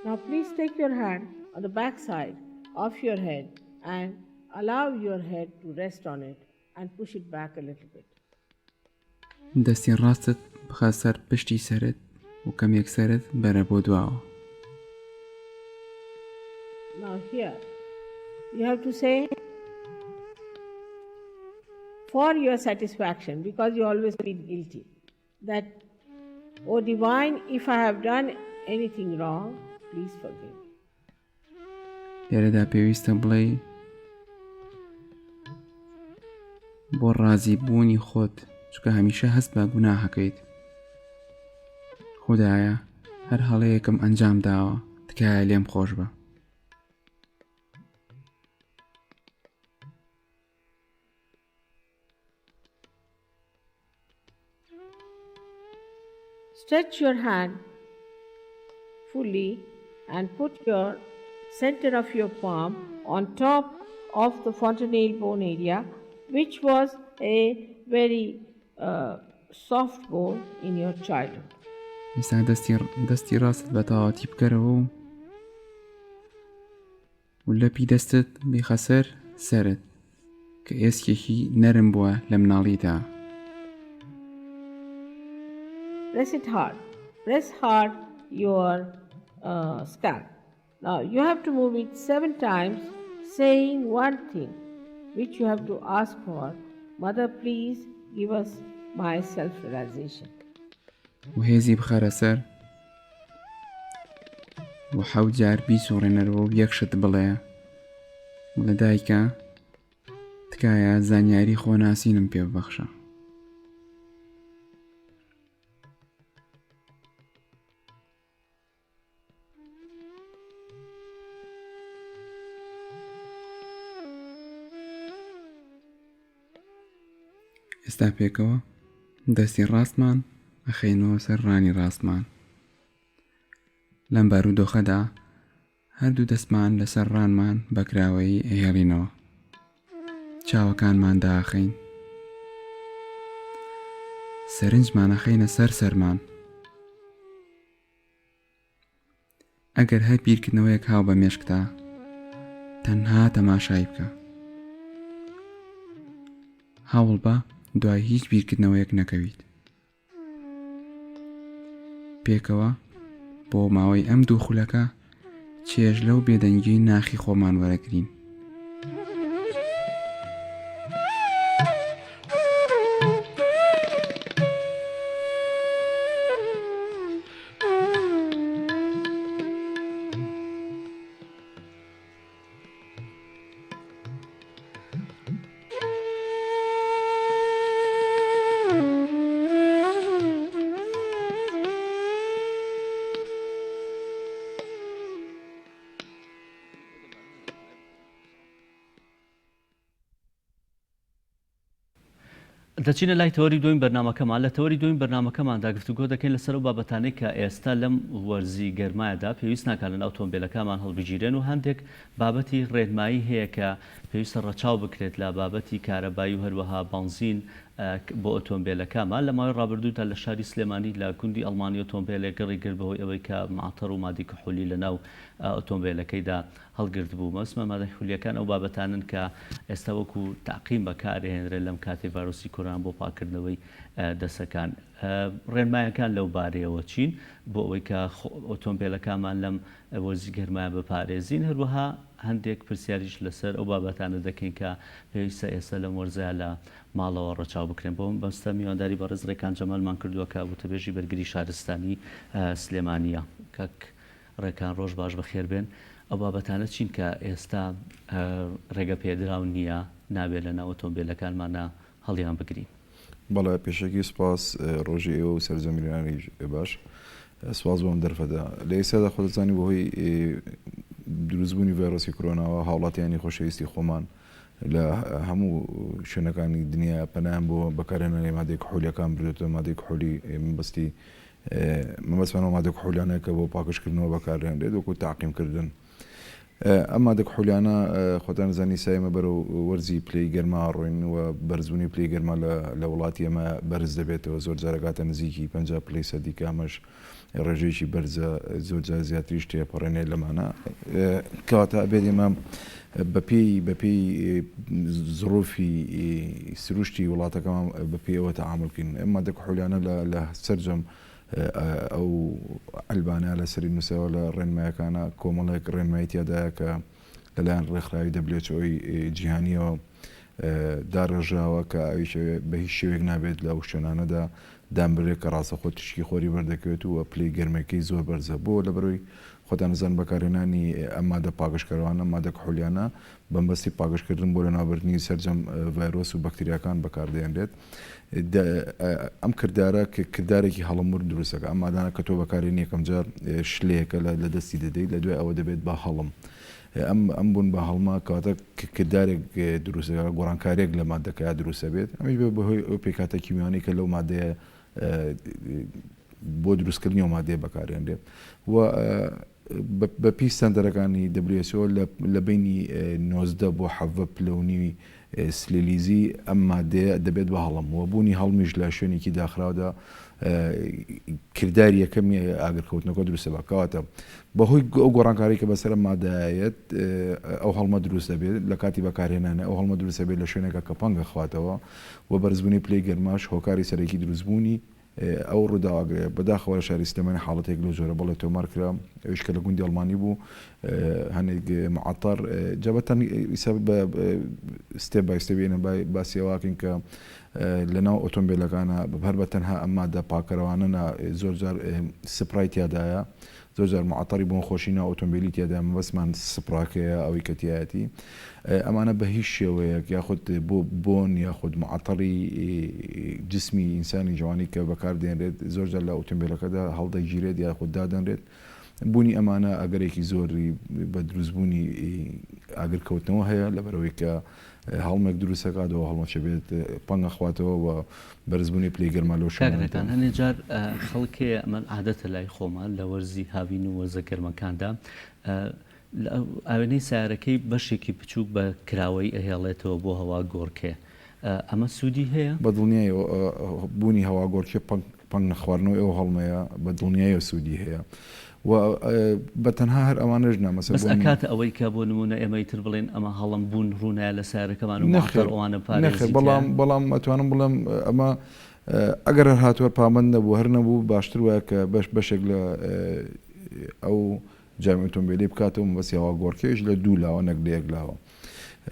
Now please take your hand on the back side of your head and allow your head to rest on it and push it back a little bit. دەستی ڕاستت بخە سەر پشتی سەرت و کەمێک سەرت بەرە بۆ دواوە. Now here you have to say for your satisfaction because you always feel guilty that O divine if I have done anything wrong please forgive me. لێرەدا پێویستە بڵێی بۆ ڕازی بوونی خۆت چونکە هەمیشە هەست بە گوناهەکەیت خودایە هەر هەڵەیەکم ئەنجام داوە تکایە لێم خۆش بە. Stretch your hand fully and put your center of your palm on top of the fontanelle bone area, which was a very uh, soft bone in your childhood. ئێستا دەستی دەستی ڕاستت بە تەواوەتی بکەرەوە و و لەپی دەستت بیخە سەر سەرت کە ئێسکێکی نەرم بووە لە مناڵیدا. Press it hard. Press hard your uh, scalp. Now you have to move it seven times, saying one thing which you have to ask for. Mother, please give us my self realization. و هێزی بخەرە سەر و حەوت جار بیسوڕێنەرەوە و یەک شت بڵێ بڵێ دایکە تکایە زانیاری خۆناسینم پێ ببەخشە. ئێستا پێکەوە دەستی ڕاستمان ئەخەینەوە سەر ڕانی ڕاستمان لەم بارودۆخەدا هەردوو دەستمان لەسەر ڕانمان بەکراوەیی ئەهێڵینەوە چاوەکانمان داخەین سەرنجمان ئەخەینە سەر سەرمان ئەگەر هەر بیرکردنەوەیەک هاو بە مێشکتا تەنها تەماشای بکە هەوڵبە دوای هیچ بیرکردنەوەیەک نەکەویت پێکەوە بۆ ماوەی ئەم دوو خولەکە چێژ لەو بێدەنگی ناخی خۆمان وەرەگرین. دەچینە لای تەوەری دووەمی بەرنامەکەمان، لە تەوەری دووەمی بەرنامەکەماندا گفتوگۆ دەکەین لەسەر ئەو بابەتانەی کە ئێستا لەم وەرزی گەرمایەدا پێویست ناکات لەناو ئۆتۆمبێلەکانمان هەڵبگیرێن و هەندێک بابەتی ڕێنمایی هەیە کە پێویستە ڕەچاو بکرێت لە بابەتی کارەبایی و هەروەها بەنزین بۆ ئۆتۆمبێلەکانمان. لە ماوەی ڕابردوودا لە شاری سلێمانی لە گوندی ئەڵمانی ئۆتۆمبێلێک گڕی گرت بەهۆی ئەوەی کە مەعتەر و مادەی کحولی لەناو ئۆتۆمبێلەکەیدا هەڵگرتبوو. مەبەستمە مادە کحولییەکان ئەو بابەتانەن کە ئێستا وەکو تەعقیم بەکارئەهێنرێن لەم کاتەی ڤایرۆسی کۆرۆنا بۆ پاککردنەوەی دەسەکان. ڕێنمایەکان لەو بارەیەوە چین بۆ ئەوەی کە ئۆتۆمبێلەکانمان لەم وەرزی گەرمایە بپارێزین؟ هەروەها هەندێک پرسیاریش لەسەر ئەو بابەتانە دەکەین کە پێویستە ئێستا لەم وەرزەیا لە ماڵەوە ڕەچاو بکرێن. بۆ ئەم مەبەستە میوانداری بەڕێز ڕێکان جەمالمان کردووە کە وتەبێژی بەرگری شارستانی سلێمانییە. کاک ڕێکان ڕۆژ باش بەخێربێن. ئەو بابەتانە چین کە ئێستا ڕێگە پێدراو نییە نابێت لەناو ئۆتۆمبێلەکانمانا هەڵیان بگرین؟ بەڵێ پێشەکی سوپاس ڕۆژی ئێوە و سەرجەم بینەرانیش باش سوپاس بۆ ئەم دەرفەتە لە ئێستادا خۆت دەزانی بەهۆی دروستبوونی ڤایرۆسی کۆرۆناوە هاوڵاتیانی خۆشەویستی خۆمان لە هەموو شوێنەکانی دنیا پەنایان بۆ بەکارهێنانی مادەی کحولیەکان بردوێتەوە مادەی کحولی مەبەستی مەبەستمان ئەو مادە کحولیانە کە بۆ پاکژکردنەوە بەکاردێنرێت وەکو تاقیمکردن ئەم مادە کحولیانە خۆتان زانی سایمە بەرەو وەرزی پلەی گەرما ڕۆین و بەرزبوونی پلەی گەرما لە وڵاتی ئێمە بەرز دەبێتەوە زۆر جارەگاتە نزیکی 50 پلەی سەدی کە ئەمەش ڕێژەیەکی بەرزە زۆر جار زیاتریش تێپەڕێنێ لەمانە کەواتە ئەبێت ئێمە بەپێی بەپێی زڕوفی سروشتی وڵاتەکەمان بەپێی ئەوە تەعامل بکەین ئەم مادە کحولیانە لە سەرجەم ئەو عەلبانە لەسەری نووسراوە لە ڕێنمایەکانە کۆمەڵێک ڕێنمایی تیادایە کە لەلایەن ڕێکخراوی WHO جیهانیەوە داڕێژراوە کە ئەویش بە هیچ شێوەیەک نابێت لەو شوێنانەدا دانبرێت کە ڕاستەخۆ تیشکی خۆری بەردەکەوێت و پلەی گەرمەکەی زۆر بەرزە بۆ لەبەرەوەی خۆتان ئەزانن بەکارهێنانی ئەم مادە پاکژکەرەوانە مادە کحولیانە بەمبەستی پاکژکردن بۆ لەناوبردنی سەرجەم ڤایرۆس و بەکتریاکان بەکاردێنرێت ئەم کردارە کردارێکی هەڵمور دروستەکە ئەم مادانە کە تۆ بەکارێنی یەکەم جار شلەیەکە لە دەستی دەدەیت لە دوای ئەوە دەبێت بە هەڵم ئەم ئەم بوون بە هەڵمە کەواتە کردارێک دروستەکە گۆڕانکاریەک لە مادەکە دروستە بێت ئەمیش بەهۆی ئەو پێکهاتە کیمیانەی کە لەو مادەیە بۆ دروستکردنی ئەو مادەیە بەکارێنرێت و بە پێی ستاندەرەکانی WHO لە بەینی 19 بۆ 17 پلە و نیوی سلیلیزی ئەم مادەیە دەبێت بە هەڵم و بوونی هەڵمیش لە شوێنێکی داخراودا کرداری یەکەمی ئاگرکەوتنەکە دروستە بە کەواتە بەهۆی ئەو گۆڕانکاری کە بەسەر مادایەت ئەو هەڵمە دروست دەبێت لە کاتی بەکارهێنانە ئەو هەڵمە دروست دەبێت لە شوێنێکە کە پەنگە خواتەوە و بەرزبوونی پلەی گەرماش هۆکاری سەرەکی دروستبوونی. ئەو ڕووداوە ئاگرەیە. بەداخەوە لە شاری سلێمانی حاڵەتێک لەو جۆرە بەڵێ تۆمار کرا ئەویش کە لە گوندی ئەڵمانی بوو هەنێک معەتەر جا بە تەن ئیسا بە step by step ێنە باسی ئەوە کەین کە لەناو ئۆتۆمبیلەکانە هەر بە تەنها ئەم مادە پاکەرەوانە نا زۆر جار سپرای تیادایە زۆر جار معەتەری بۆن خۆشی ناو ئۆتۆمبیلی تیادایە مەبەستمان سپراکەیە ئەوەی کە تیایەتی ئەمانە بە هیچ شێوەیەک یاخود بۆ بۆن یاخود معەتەری جسمی ئینسانی جوانی کە بەکاردێنرێت زۆر جار لە ئۆتۆمبیلەکەدا هەڵدەگیرێت یاخود دادەنرێت بوونی ئەمانە ئەگەرێکی زۆری بە دروستبوونی ئاگرکەوتنەوە هەیە لەبەرئەوەی کە هەڵمێک دروست دەکات و هەڵمەچە بێت پەنگ ئەخواتەوە و بەرزبوونی پلەی گەرما لەو کاک ڕێکان هەنێ جار خەڵک هەیە ئەمە عادەتە لای خۆمان لە وەرزی هاوین و وەرزە گەرمەکاندا ئاوێنەی سیارەکەی بەشێکی بچووک بە کراوەیی ئەهێڵێتەوە بۆ هەوا گۆڕکێ ئەمە سوودی هەیە؟ بە دڵنیایەوە بوونی هەواگۆڕکێ پەنگ پەنگ نەخواردنەوەی ئەو هەڵمەیە بە دڵنیایەوە سوودی هەیە و بە تەنها هەر ئەوانەش نا مەسەلەن بەس ئەکاتە ئەوەی کە بۆ نموونە ئێمە ئیتر بڵێین ئەمە هەڵم بوون ڕوونایە لە سەیارەکەمان و نەخێر معەتەر ئەوانە نەخێر پارێزی بەڵام تیایە؟ بەڵام ئەتوانم بڵێم ئەمە ئەگەر هەر هاتووە پابەند نەبوو هەر نەبوو باشتر وایە کە بەش بەشێک لە ئەو جامی ئۆتۆمبێلی بکاتەوە مەبەستی هەواگۆڕکێش لە دوو لاوە نەک لە یەک لاوە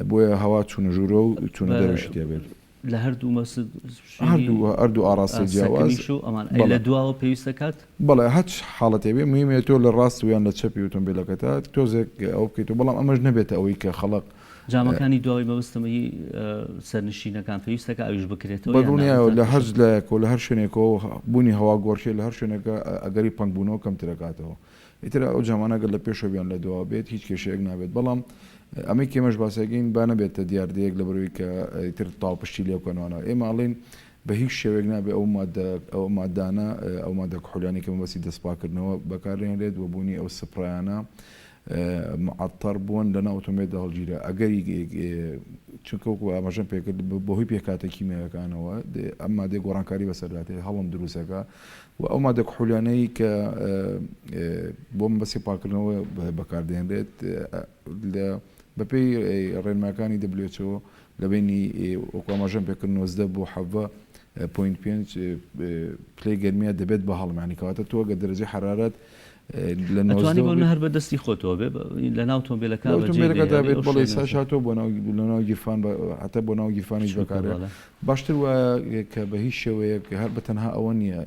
بۆیە هەوا چوونە ژوورەوە و چوونە دەرەوەشی تێ بێت. لە هەردوو مەسد شوێنی هەردوو هەردوو ئاڕاستەی جیاواز سەکنیش و ئەمان ئەی لە بەڵێ. دواوە پێویست دەکات؟ بەڵێ هەچ حاڵەتێ بێ مهمە تۆ لە ڕاست و یان لە چەپی ئۆتۆمبیلەکەتا تۆزێک ئەوە بکەیتەوە بەڵام ئەمەش نەبێتە ئەوەی کە خەڵک جامەکانی دواوەی مەبەستم هی سەرنشینەکان پێویست دەکات ئەویش بکرێتەوە بە یان نا دڵنیایەوە ئەوتان لە هەر پێشە؟ لایەکەوە لە هەر شوێنێکەوە بوونی هەواگۆڕکێ لە هەر شوێنێکە ئەگەری پەنگبوونەوە کەمتر ئەکاتەوە. ئیتر ئەو جامانە گەر لە پێشەوە بێ یان لە دواوە بێت هیچ کێشەیەک نابێت بەڵام ئەمەی کە ئێمەش باسی ئەکەین با نەبێتە دیاردەیەک لەبەرئەوەی کە ئیتر پاڵپشتی لێ بکەنەوە ئێمە ئەڵێین بە هیچ شێوەیەک نابێ ئەو مادە ئەو مادانە ئەو مادە کحولیانەی کە مەبەستی دەستپاکردنەوە بەکارهێنرێت و بوونی ئەو سپرایانە معەتەر بوون لەناو ئۆتۆمبێلدا هەڵگیرا ئەگەری چونکە وەکو ئاماژەم پێکرد بەهۆی پێکهاتە کیمیاویەکانەوە ئەم مادەی گۆڕانکاری بەسەردا دێت هەڵم دروستەکە و ئەو مادە کحولیانەی کە بۆ مەبەستی پاکردنەوە بەکاردێنرێت لە بەپێی ڕێنماکانی WHO لە بینی وەکو ئاماژەم پێکرد 19 بۆ 17 point پێنج پلەی گەرمیە دەبێت بە هەڵم یانی کەواتە تۆ گەر دەرەجەی حەرارەت لە ئەتوانی 19 بۆ بێت هەر بە دەستی خۆتەوە بێ لە ناو تۆمبیلەکە لە بەجێ ئۆتۆمبیلەکەدا بێ بێت ئەو بەڵێ شوێنە ساش هاتووە بۆ ناو لە ناو گیرفان بە هەتا بۆ ناو گیرفانیش بچووکە بەکارێ بەڵێ. باشتر وایە کە بە هیچ شێوەیەک هەر بە تەنها ئەوە نییە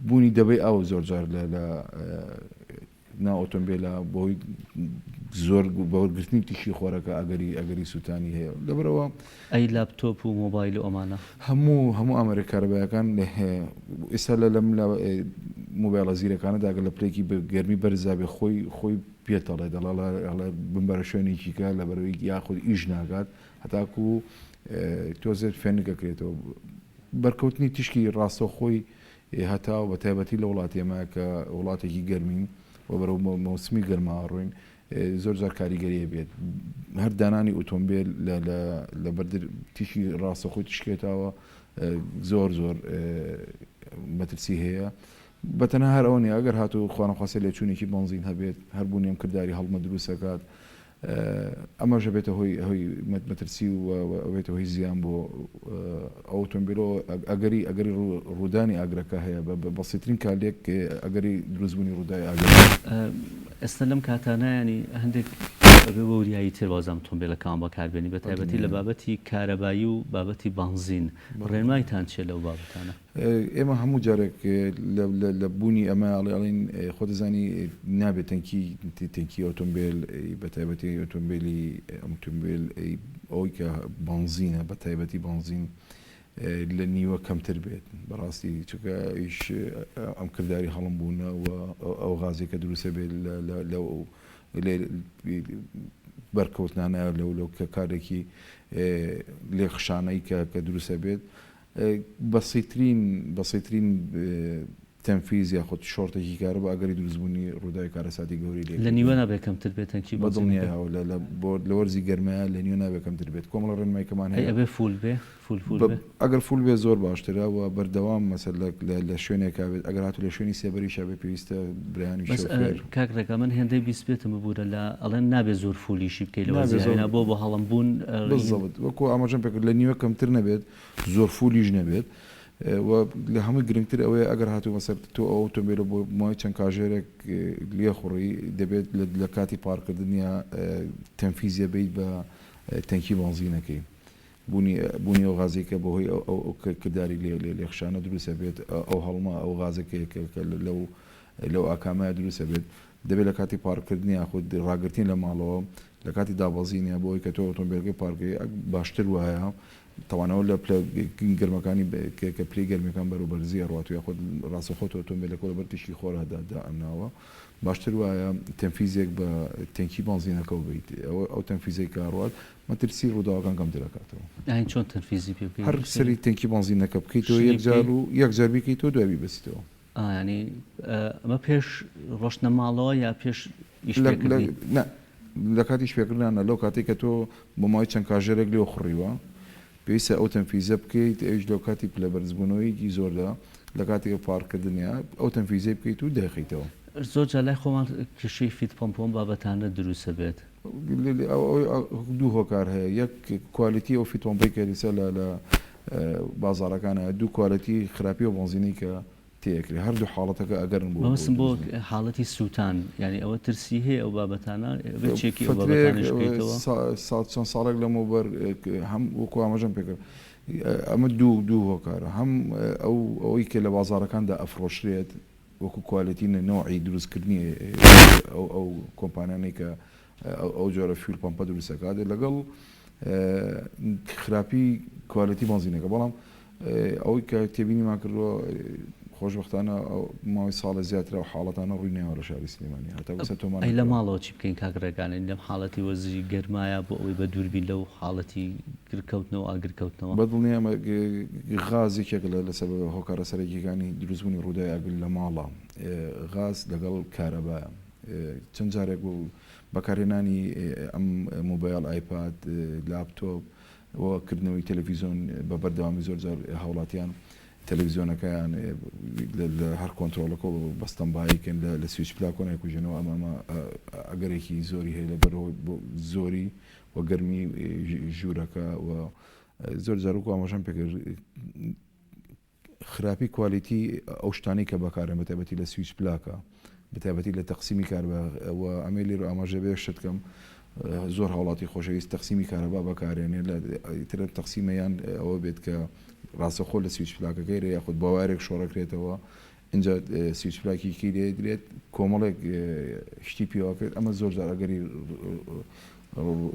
بوونی دەبەی ئاو زۆر جار لە لە ناو ئۆتۆمبیلە بۆی زۆر بەوەرگرتنی تیشی خۆرەکە ئەگەری ئەگەری سووتانی هەیە لەبەرەوە ئەی لاپتۆپ و مۆبایل و ئەمانە؟ هەموو هەموو ئامێرە کارەبایەکان ئێستا لە لەم لە مۆبایلە زیرەکانەدا گەر لە پلەیەکی گەرمی بەرزدا بێ خۆی خۆی پێتەڵێ دەڵێ ئەڵێ بمبەرە شوێنێکی کە لەبەرەوەی یاخود ئیش ناکات هەتاکوو تۆزێک فێنک ئەکرێتەوە بەرکەوتنی تیشکی ڕاستەوخۆی هەتاو بە تایبەتی لە وڵاتی ئێمە کە وڵاتێکی گەرمین و بەرەو مەوسمی گەرما ڕۆین زۆر جار کاریگەری هەبێت هەر دانانی ئۆتۆمبیل لە بەر تیشکی ڕاستەخۆی تیشکێتاوە زۆر زۆر مەترسی هەیە بە تەنها هەر ئەوە نیە ئەگەر هاتوو خوانەخواستە لێچوونێکی بەنزین هەبێت هەر بوونی ئەم کرداری هەڵمە دروست ئەکات ئەمەش ئەبێتە هۆی هۆی مەترسی و ئەبێتە هۆی زیان بۆ ئەو ئۆتۆمبیلەوە ئەگەری ئەگەری ڕوودانی ئاگرەکە هەیە بە بەسیترین کارلێک ئەگەری دروستبوونی ڕووداوی ئاگر. ئێستا لەم کاتانە یانی هەندێک ئەبێ بە وریایی تر بازم ئۆتۆمبیلەکان بەکاربێنی بە تایبەتی لە بابەتی کارەبایی و بابەتی بانزین ڕێنمایتان چیە لەو بابەتانە؟ ئێمە هەموو جارێک لە بوونی ئەمە ئەڵێ ئەڵێین خۆ دەزانی نابێت تەنکی تەنکی ئۆتۆمبێل بە تایبەتی ئۆتۆمبێلی ئۆتۆمبێل ئەوەی کە بەنزینە بە تایبەتی بەنزین لە نیوە کەمتر بێت بەڕاستی چونکە ئیش ئەم کرداری هەڵم بوونە و ئەو غازێک کە دروستە بێت لە بەرکەوتنانە لەو لەو کە کارێکی لێخشانەی کە کە دروستە بێت بەسیترین بەسیترین تەنفیز یاخود شۆرتێکی کارەبا ئەگەری دروستبوونی ڕووداوی کارەساتی گەورەی لێ لە نیوە نابێت کەمتر بێت تەنکی بە بەنزینەکە؟ دڵنیایەوە لە لە بۆ لە وەرزی گەرمایە لە نیوە نابێت کەمتر بێت کۆمەڵە ڕێنماییکەمان ئەی هەیە ئەبێ full بێ؟ full full بە بێ؟ ئەگەر full بێ زۆر باشترە و بەردەوام مەسەل لە لە لە شوێنێکا بێت ئەگەر هاتوو لە شوێنی سێبەریشا بێ پێویستە برایانی بەس شۆفێر کاک ڕێکا من هێندەی بیستبێتم ببورە لە ئەڵێن نابێ زۆر full یشی بکەی لە نابێ وەرزی زۆر هاوینا بۆ بۆ هەڵم بوون بالضبط وەکو ئاماژەم پێکرد لە نیوە کەمتر نەبێت زۆر full یش نەبێت. و لە هەمووی گرنگتر ئەوەیە ئەگەر هاتوو مەسەر تۆ ئەو ئۆتۆمبیلە بۆ ماوەی چەند کاژێرێک لێخوڕی دەبێت لە کاتی پارکردنیا تەنفیزیە بیت بە تەنکی بەنزینەکەی بوونی بوونی ئەو غازەی کە بەهۆی ئەو ئەو کرداری لێ لێ لێخشانە دروست ئەبێت ئەو هەڵمە ئەو غازە کە کە کە لەو لەو ئاکامەیا دروست ئەبێت دەبێت لە کاتی پارککردن یاخود ڕاگرتنی لە ماڵەوە لە کاتی دابەزینیا بۆ ئەوەی کە تۆ ئۆتۆمبێلەکەی پارکەی باشتر وایە تەوان ئەوە لە پلە گەرمەکانی کە کە پلەی گەرمیەکان بەرەو بەرزی ئەڕوات و یاخود ڕاستەوخۆ تۆ ئۆتۆمبێلەکە لەبەر تیشکی خۆرا دا دائەناوە باشتر وایە تەنفیزێک بە تەنکی بەنزینەکەوە بەیت ئەوە ئەو تەنفیزەی کە ئەڕوات مەترسی ڕووداوەکان کەمتر ئەکاتەوە. ئاین چۆن تەنفیزی پێ بکەی؟ هەر سەری تەنکی بەنزینەکە بکەیتەوە شلی یەک جار بکەی؟ و یەک جار بیکەیتەوە دوای بیبەستیتەوە. ئا یانی ئەمە پێش ڕۆشتنە ماڵەوە یا پێش ئیش لە لە پێکردنی؟ نا لە کاتی ئیش پێکردنا نا لەو کاتەی کە تۆ بۆ ماوەی چەند کاژێرێک لێو خوڕیوە پێویستە ئەو تەنفیزە بکەیت ئەویش لەو کاتی پلە بەرزبوونەوەیەکی زۆردا لە کاتی پارک کردنیا ئەو تەنفیزەی بکەیت و دایخەیتەوە. زۆر جار لای خۆمان کێشەی fuel pump و ئەم بابەتانە دروست ئەبێت. دوو هۆکار هەیە یەک quality ئەو fuel pump ەی کە ئێستا لە لە بازاڕەکان هەیە دوو quality خراپی ئەو بەنزینەی کە تێکرێ هەردوو حاڵەتەکە ئەگەرن بۆ مەبەستم بۆ دروستبوون. حاڵەتی سووتان یانی ئەوە ترسی هەیە ئەو بابەتانە ئەبێ چێکی ئەو فترەیەک بابەتانەش بکەیتەوە؟ ساڵ چەند ساڵێک لەمەوبەر هەم وەکو ئاماژەم پێکرد ئەمە دوو دوو هۆکارە هەم ئەو ئەوەی کە لە بازاڕەکاندا ئەفرۆشرێت وەکو quality نەوعی دروستکردنی ئەو ئەو کۆمپانیانەی کە ئەو جۆرە fuel pump ە دروست ئەکات لەگەڵ خراپی quality بەنزینەکە بەڵام ئەوەی کە تێبینیمان کردووە خۆشبەختانە ماوەی ساڵە زیاترە و حاڵەتانە ڕووی نایەوە لە شاری سلێمانی هەتا ئێستا تۆمار ئەی لە نەکراوە. ماڵەوە چی بکەین کاک ڕێگان لەم حاڵەتی وەرزی گەرمایە بۆ ئەوەی بە دوور بین لەو حاڵەتی گرکەوتنەوە ئاگرکەوتنەوە؟ بەدڵنیام غاز یەکێکە لە سەبەبە هۆکارە سەرەکیەکانی دروستبوونی ڕووداوی ئاگر لە ماڵە غاز لەگەڵ کارەبایە چەند جارێک بوو بەکارهێنانی ئەم مۆبایل ئایپاد لاپتۆپ و کردنەوەی تەلەفیزۆن بە بەردەوامی زۆر جار هاوڵاتیان تەلەفیزیۆنەکەیان لە هەر کۆنترۆڵەکە بە standby کەن لە سویچ پلاکۆ نایکوژێنەوە ئەمە ئەمە ئەگەرێکی زۆری هەیە لەبەر زۆری و گەرمی ژوورەکە و زۆر جار وەکو ئاماژەم پێکرد خراپی quality ئەو شتانەی کە بەکارن بەتایبەتی لە سویچ پلاکە بەتایبەتی لە تەقسیمی کارەبا و ئەمەی لێرە ئاماژە بێ شت کەم زۆر هاوڵاتی خۆشەویست تەقسیمی کارەبا بەکارێنێ لە ترە تەقسیمە یان ئەوە بێت کە ڕاستەخۆ لە سویچ پلاکەکەی رێ یاخود بە wire ێک شۆڕەکرێتەوە ئینجا سویچ پلاکێکی لێ درێت کۆمەڵێک شتی پێوەکرێت ئەمە زۆر جار ئەگەری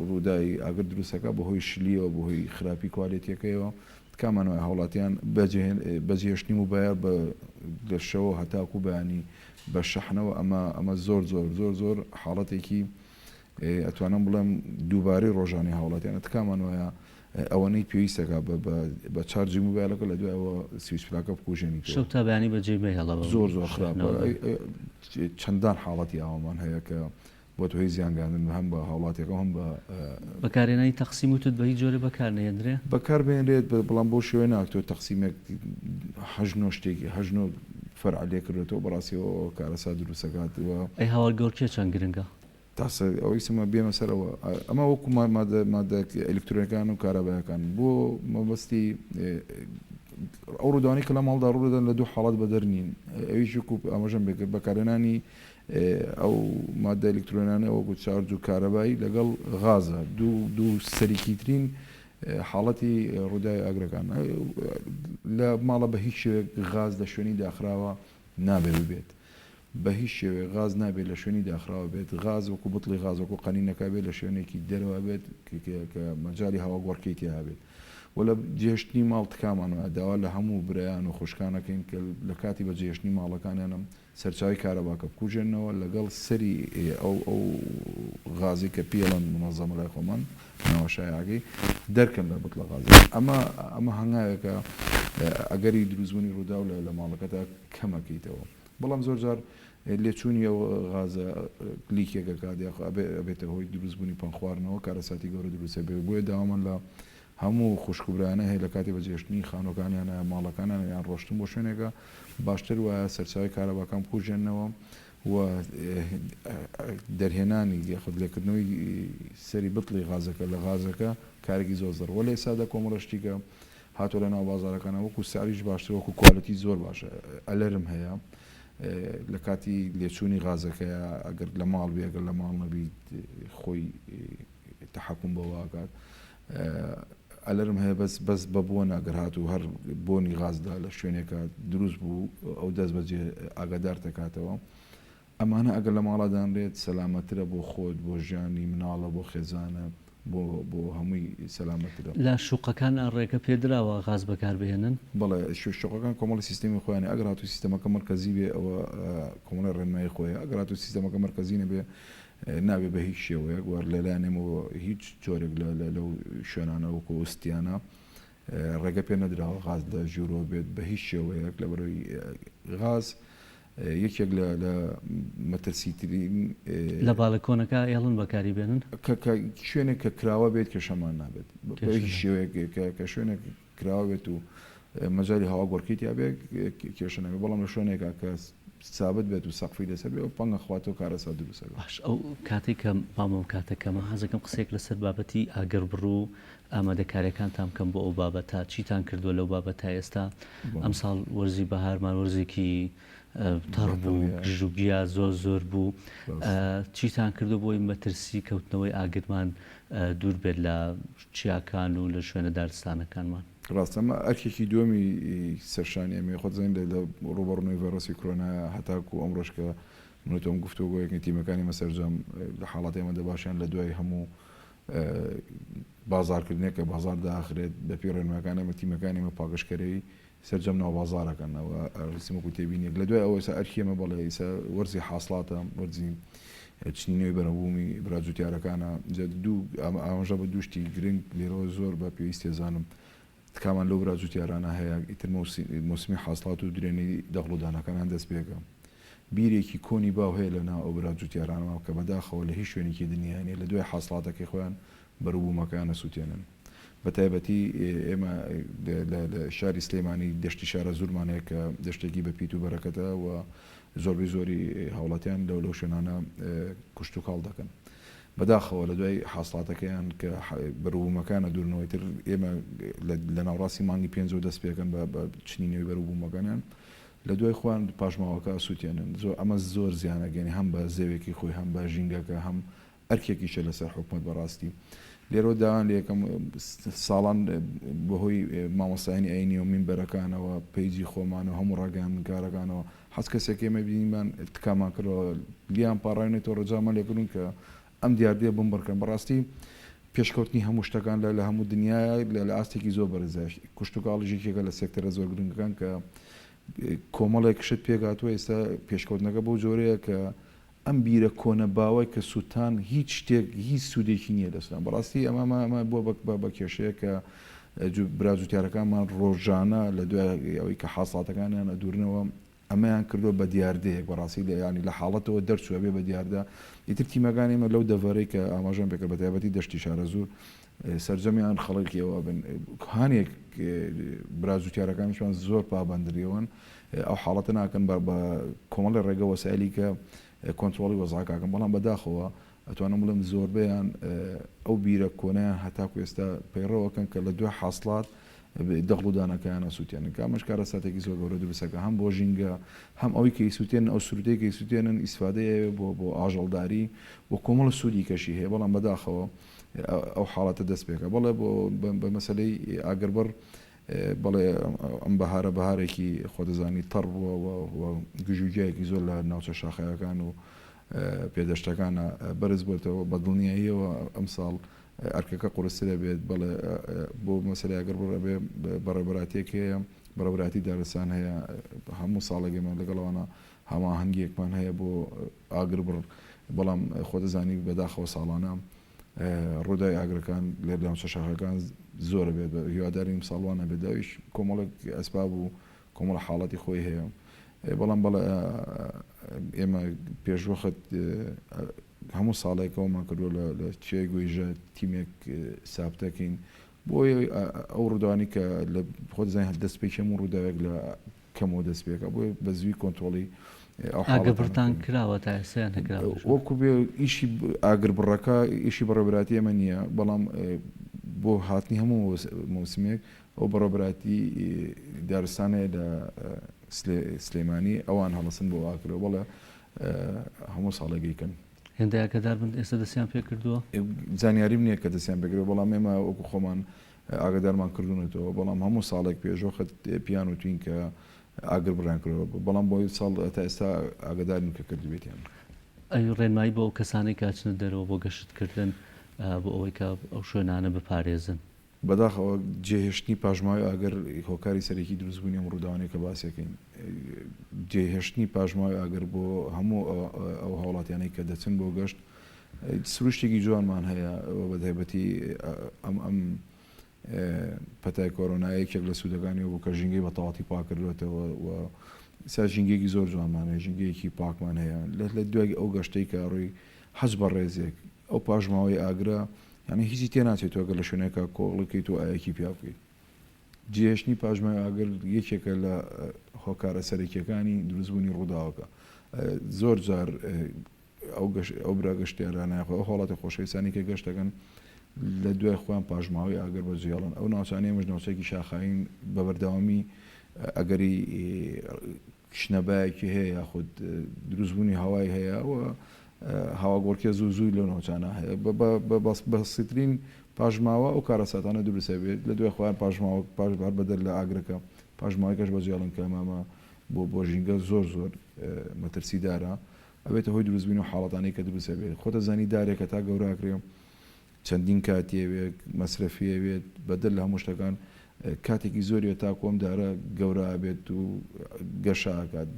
ڕووداوی ئاگر دروستەکە بەهۆی شلیەوە بەهۆی خراپی quality یەکەیەوە تکامان وایە هاوڵاتیان بەجێهێشتنی موبایل بە لە شەوە هەتاکو بەیانی بە شەحنەوە ئەمە ئەمە زۆر زۆر زۆر زۆر حاڵەتێکی ئەتوانم بڵێم دووبارەی ڕۆژانی هاوڵاتیانە تکامان وایە ئەوەنەی پێویستەکە بە charge ی موبایلەکە لە دوای ئەوە سویچ پلاکە بکوژێنیتەوە. شەو تا بەیانی بەجێی مەهێڵە بە زۆر زۆر خراپە شەحنەوە. چەندان حاڵەتی ئاوامان هەیە کە بۆتە هۆی زیان گەیاندن هەم بە هاوڵاتیەکە و هەم بە. بەکارهێنانی تەقسیم وتت بە هیچ جۆرێ بەکار نەهێندرێ؟ بەکار بهێنرێت بەڵام بەو شێوەیە نا تۆ تەقسیمێک هەشت نۆ شتێکی هەشت نۆ فەرع لێ کردۆتەوە بەڕاستی ئەوە کارەسات دروست ئەکات و. ئەی هاوارگۆڕکێ چەند گرنگە؟ تا سەر ئەوەی سمە بێمە سەر ئەوە ئەمە وەکو مادە مادە ئەلکترۆنەکان و کارەبایەکان بۆ مەبەستی ئەو ڕووداوانەی کە لە ماڵدا ڕوودەدەن لە دوو حاڵەت بەدەر نین ئەویش وەکو ئاماژەم پێکرد بەکارهێنانی ئەو مادە ئەلکترۆنانە وەکو charge و کارەبایی لەگەڵ غازە دوو دوو سەرەکیترین حاڵەتی ڕووداوی ئاگرەکان لە ماڵە بە هیچ شێوەیەک غاز لە شوێنی داخراوە نابێ ببێت بە هیچ شێوەیەک غاز نابێت لە شوێنی داخراوە بێت، غاز وەکو بتڵی غاز وەکو قەنینەکە بێت لە شوێنێکی دەرەوە بێت کە مەجالی هەواگۆڕکێی تیا بێت و لە جێهێشتنی ماڵ تکامان وایە داوا لە هەموو برایان و خوشکان ئەکەین کە لە کاتی بەجێهێشتنی ماڵەکانیانم سەرچاوەی کارەباکە بکوژێننەوە لەگەڵ سەری ئەو ئەو غازەی کە پێی ئەڵێن مونەزەمە لای خۆمان ناوە شایعەکەی دەرکەن لە بتڵە غازەکە ئەمە ئەمە هەنگاوێکە ئەگەری دروستبوونی ڕووداو لە ماڵەکەتا کەمەکەیتەوە. بەڵام زۆر جار لێچوونی ئەو غازە leak ێک ئەکات یاخۆ ئەبێتە هۆی دروستبوونی پەنگخواردنەوە کارەساتی گەورە دروست ئەبێت بۆیە داوامان لە هەموو خوشک و برایانە هەیە لە کاتی بەجێهێشتنی خانووەکانیان ماڵەکانیان یان ڕۆشتن بۆ شوێنێکە باشتر وایە سەرچاوەی کارەباکان بکوژێننەوە و دەرهێنانی یاخود لێکردنەوەی سەری بتڵی غازەکە لە غازەکە کارێکی زۆر زەڕ وە لە ئێستادا کۆمەڵە شتیکە. هاتووە لە ناو بازاڕەکانا وەکو سعریش باشترە وەکو quality زۆر باشە alarm هەیە لە کاتی لێچوونی غازەکەیە ئەگەر لە ماڵ بی ئەگەر لە ماڵ نەبی خۆی تەحەکوم بەوە ئەکات alarm هەیە بەس بەس بە بۆن ئەگەر هاتوو هەر بۆنی غاز لە شوێنێکە دروست بوو ئەو دەست بەجێ ئاگادار دەکاتەوە ئەمانە ئەگەر لە ماڵا دانرێت سەلامەترە بۆ خۆت بۆ ژیانی مناڵە بۆ خێزانە بۆ بۆ هەمووی سەلامەترە. لە شوقەکان ڕێگە پێدراوە غاز بەکار بهێنن؟ بەڵێ شوقەکان کۆمەڵی سیستەمی خۆیان هەیە ئەگەر هاتوو سیستەمەکە مەرکەزی بێ ئەوە کۆمەڵی ڕێنمایی خۆی هەیە ئەگەر هاتوو سیستەمەکە مەرکەزی نەبێ نابێ بە هیچ شێوەیەک وە لەلایەن ئێمەوە هیچ جۆرێک لە لەو شوێنانە وەکو ئەو ستیانە ڕێگە پێ نەدراوە غاز لە ژوورەوە بێت بە هیچ شێوەیەک لەبەرەوەی غاز یەکێک لە لە مەترسیترین. لە بالەکۆنەکە ئێڵن بەکاری بێنن؟ کە کە شوێنێک کە کراوە بێت کێشەمان نابێت بە هیچ شێوەیەک کە کە شوێنێک کراوە بێت و مەجالی هەوا گۆڕکی تیا بێت کێشە نابێت بەڵام لە شوێنێکا کە سابت بێت و سەقفی لەسەر بێ و پەنگە خواتەوە کارەسات دروست ئەبێت. باش ئەو کاتەی کە مامە ئەو کاتە کەمە حەزەکەم قسەیەک لەسەر بابەتی ئاگربڕ و ئامادەکاریەکانتان بکەم بۆ ئەو بابەتە چیتان کردووە لەو بابەتە ئێستا ئەمساڵ وەرزی بەهارمان وەرزێکی تەڕ بوو گژوگیا زۆر زۆر بوو چیتان کردو بۆی مەترسی کەوتنەوەی ئاگرمان دوور بێت لە چیاکان و لە شوێنە دارستانەکانمان؟ ڕاستە ئەمە ئەرکێکی دووەمی سەرشانی ئێمەیە خۆت دەزانین لە ڕووبەڕوونەوەی ڤایرۆسی کۆرۆنا هەتاکوو ئەمڕۆش کە من و تۆم گفتوگۆیەکەین تیمەکانی ئێمە سەرجەم لە حاڵەتی ئەمەدە باشیان لە دوای هەموو بازاڕکردنێک کە بازاڕ داخرێت بەپێی ڕێنمایەکان ئێمە تیمەکانی ئێمە پاکژکەرەوەی سەرجەم ناو بازاڕەکەن ئەوە ڕیسم وەکو تێبینیەک لە دوای ئەوە ئێستا ئەرکی ئێمە بەڵێ ئێستا وەرزی حاسڵاتە وەرزی چنینەوەی بەرەبوومی برا جوتیارەکانە جا دوو ئاماژە بە دوو شتی گرنگ لێرەوە زۆر بە پێویست تێزانم تکامان لەو برا جوتیارانە هەیە ئیتر مۆسمی حاسڵات و درێنەی دەغڵ و دانەکانیان دەست پێکە بیرێکی کۆنی باو هەیە لە ناو ئەو برا جوتیارانەوە کە بەداخەوە لە هیچ شوێنێکی دنیا نیە لە دوای حاسڵاتەکەی خۆیان بەروبوومەکەیان ئەسوتێنن بە تایبەتی ئێمە لە شاری سلێمانی دەشتی شارەزوورمان هەیە کە دەشتێکی بە پیت و بەرەکەتە و زۆربەی زۆری هاوڵاتیان لەو لەو شوێنانە کشتوکاڵ دەکەن. بەداخەوە لە دوای حاسڵاتەکەیان کە بەروبوومەکانە دوورنەوەی تر ئێمە لە ناوەڕاستی مانگی پێنجەوە دەست پێکەن بە چنینەوەی بەروبوومەکانیان لە دوای خۆیان پاشماوەکە ئەسووتێنن زۆر ئەمە زۆر زیان ئەگەیەنێ هەم بە زەوێکی خۆی هەم بە ژینگەکە هەم ئەرکێکیشە لەسەر حکومەت بەڕاستی لێرەوە داوایان لێکەم ساڵان بەهۆی مامۆستایانی ئاینی و مینبەرەکانەوە پەیجی خۆمان و هەموو ڕاگەیاندنکارەکانەوە حەز کەسێک ئێمە بینیمان تکامان کردەوە لیان پاڕاوینێتەوە ڕجامان لێکردون کە ئەم دیاردەیە بنبڕکەن بەڕاستی پێشکەوتنی هەموو شتەکان لە لە هەموو دنیاە لە ئاستێکی زۆر بەرزە کشتوکاڵیش یەکێکە لە سێکتەرە زۆر گرنگەکان کە کۆمەڵێک شت پێکهاتووە ئێستا پێشکەوتنەکە بەو جۆرەیە کە ئەم بیرە کۆنە باوەی کە سوتان هیچ شتێک هیچ سودێکی نیە لە سوتان بەڕاستی ئەمە ئەمە ئەمە بوە بە بە کێشەیەک کە برا جوتیارەکانمان ڕۆژانە لە دوای ئەوەی کە حاسڵاتەکانیان ئەدورنەوە ئەمەیان کردوە بە دیاردەیەک بەڕاستی لە یانی لە حاڵەتەوە دەرچوە بێ بە دیاردە ئیتر تیمەکانی ئێمە لەو دەڤەرەی کە ئاماژەم پێکرد بە تایبەتی دەشتی شارەزوور سەرجەمیان خەڵکی ئەوە بن هانێک برا جوتیارەکانیشمان زۆر پابەندریەوەن ئەو حاڵەتە ناکەن بە بە کۆمەڵی ڕێگە وەسایلی کە کۆنترۆڵی وەزعەکەکەن بەڵام بەداخەوە ئەتوانم بڵێم زۆربەیان ئەو بیرە کۆنەیان هەتاکو ئێستا پەیڕەوەکەن کە لە دوای حاسڵات دەغڵ و دانەکەیان ئەسووتێنن کە ئەمەش کارەساتێکی زۆر گەورە دروستەکە هەم بۆ ژینگە هەم ئەوەی کە ئیسووتێنن ئەو سروتەی کە ئیسووتێنن ئیسفادەی ئەوێ بۆ بۆ ئاژەڵداری و کۆمەڵە سوودی کەشی هەیە بەڵام بەداخەوە ئەو حاڵەتە دەست پێکە بەڵێ بۆ بە مەسەلەی ئاگربڕ بەڵێ ئەم بەهارە بەهارێکی خۆدەزانی تەڕ بووە و گژوگیایەکی زۆر لە ناوچە شاخەکان و پێدەشتەکانە بەرز بۆتەوە بە دڵنیاییەوە ئەمساڵ ئەرکەکە قورسترە بێت بەڵێ بۆ مەسەلەی ئاگربڕ ئەبێ بەڕێوەبەراتیەک هەیە بەڕێوەبەراتی دارستان هەیە هەموو ساڵێک ئێمە لەگەڵ ئەوانە هەماهەنگیەکمان هەیە بۆ ئاگربڕ بەڵام خۆدەزانی بەداخەوە ساڵانە ڕووداوی ئاگرەکان لە ناوچە شاخەکان زۆرە بێت بە هیوادارین ئەمساڵ وا نەبێت ئەویش کۆمەڵێک ئەسباب و کۆمەڵە حاڵەتی خۆی هەیە بەڵام بەڵێ ئێمە پێشوەخت هەموو ساڵێک ئەومان کردووە لە چیای گۆیژە تیمێک سابتەکەین بۆیە ئەو ڕووداوانی کە لە خۆ دەزانین هەر دەستپێکی هەموو ڕووداوێک لە کەمەوە دەست پێکا بۆیە بە زووی کۆنترۆڵی ئەو حاڵەتانە ئاگربڕتان بکەین. کراوە تا ئێستا یان نەکراوە؟ وەکو بێ ئیشی ئاگربڕەکە ئیشی بەڕێوەبەرایەتی ئێمە نییە بەڵام. بۆ هاتنی هەموو مەوسمێک ئەو بەڕێوەبەرایەتی دارستانەیە لە سلێمانی ئەوان هەڵەسن بۆ ئاکرەوە بەڵێ هەموو ساڵێک ئەیکەن. هێندە ئاگادار بن ئێستا دەستیان پێکردووە؟ زانیاریم نییە کە دەستیان پێکردووە بەڵام ئێمە وەکو خۆمان ئاگادارمان کردوونەتەوە بەڵام هەموو ساڵێک پێشوەخت پێیان وتوین کە ئاگر بڕیان کردووە بەڵام بۆ ساڵ تا ئێستا ئاگادار نیم کە کردبێتیان. ئەی ڕێنمایی بۆ ئەو کەسانەی کە ئەچنە دەرەوە بۆ گەشت کردن بۆ ئەوەی کە ئەو شوێنانە بپارێزن؟ بەداخەوە جێهێشتنی پاشماوەی ئاگر هۆکاری سەرەکی دروستبوونی ئەم ڕووداوانەیە کە باسی ئەکەین. جێهێشتنی پاشماوەی ئاگر بۆ هەموو ئەو هاوڵاتیانەی کە دەچن بۆ گەشت، سروشتێکی جوانمان هەیە و بەتایبەتی ئەم ئەم پەتای کۆرۆنا یەکێک لە سوودەکانی بوو کە ژینگەی بە تەواتی پاکردوێتەوە و ئێستا ژینگەیەکی زۆر جوانمان هەیە، ژینگەیەکی پاکمان هەیە. لە دوای ئەو گەشتەی کە ڕووی حەج بە ڕێزێک ئەو پاشماوەی ئاگرە یانی هیچی تێ ناچێت تۆ ئەگەر لە شوێنێکا کۆڵی کەیت و ئایەکی پیا بکەیت. جێهێشتنی پاشماوەی ئاگر یەکێکە لە هۆکارە سەرەکیەکانی دروستبوونی ڕووداوەکە. زۆر جار ئەو ئەو برا گەشتیارانە یاخود ئەو هاوڵاتی خۆشەویستانەی کە گەشت دەکەن لە دوای خۆیان پاشماوەی ئاگر بەجێهێڵن. ئەو ناوچانەی ئێمەش ناوچەیەکی شاخاوین بە بەردەوامی ئەگەری شنەبایەکی هەیە یاخود دروستبوونی هەوای هەیە و هەواگۆڕکێ زوو زووی لەو ناوچانە هەیە بە بەسیترین پاشماوە ئەو کارەساتانە دروست هەبێت لە دوای خۆیان پاشماوە پاش بار بەدەر لە ئاگرەکە پاشماوەی کەش بەجێڵن کە ئەمامە بۆ بۆ ژینگە زۆر زۆر مەترسیدارە ئەبێتە هۆی دروستبوونی و حاڵەتانەی کە دروست هەبێت خۆتە زانی دارێکە تا گەوراکرێ چەندین کاتی ئەوێت، مەسرەفی ئەوێت، بەدەر لە هەموو شتەکان کاتێکی زۆری ئەوێت تاکو ئەم دارە گەورە ئەبێت و گەشە ئەکات،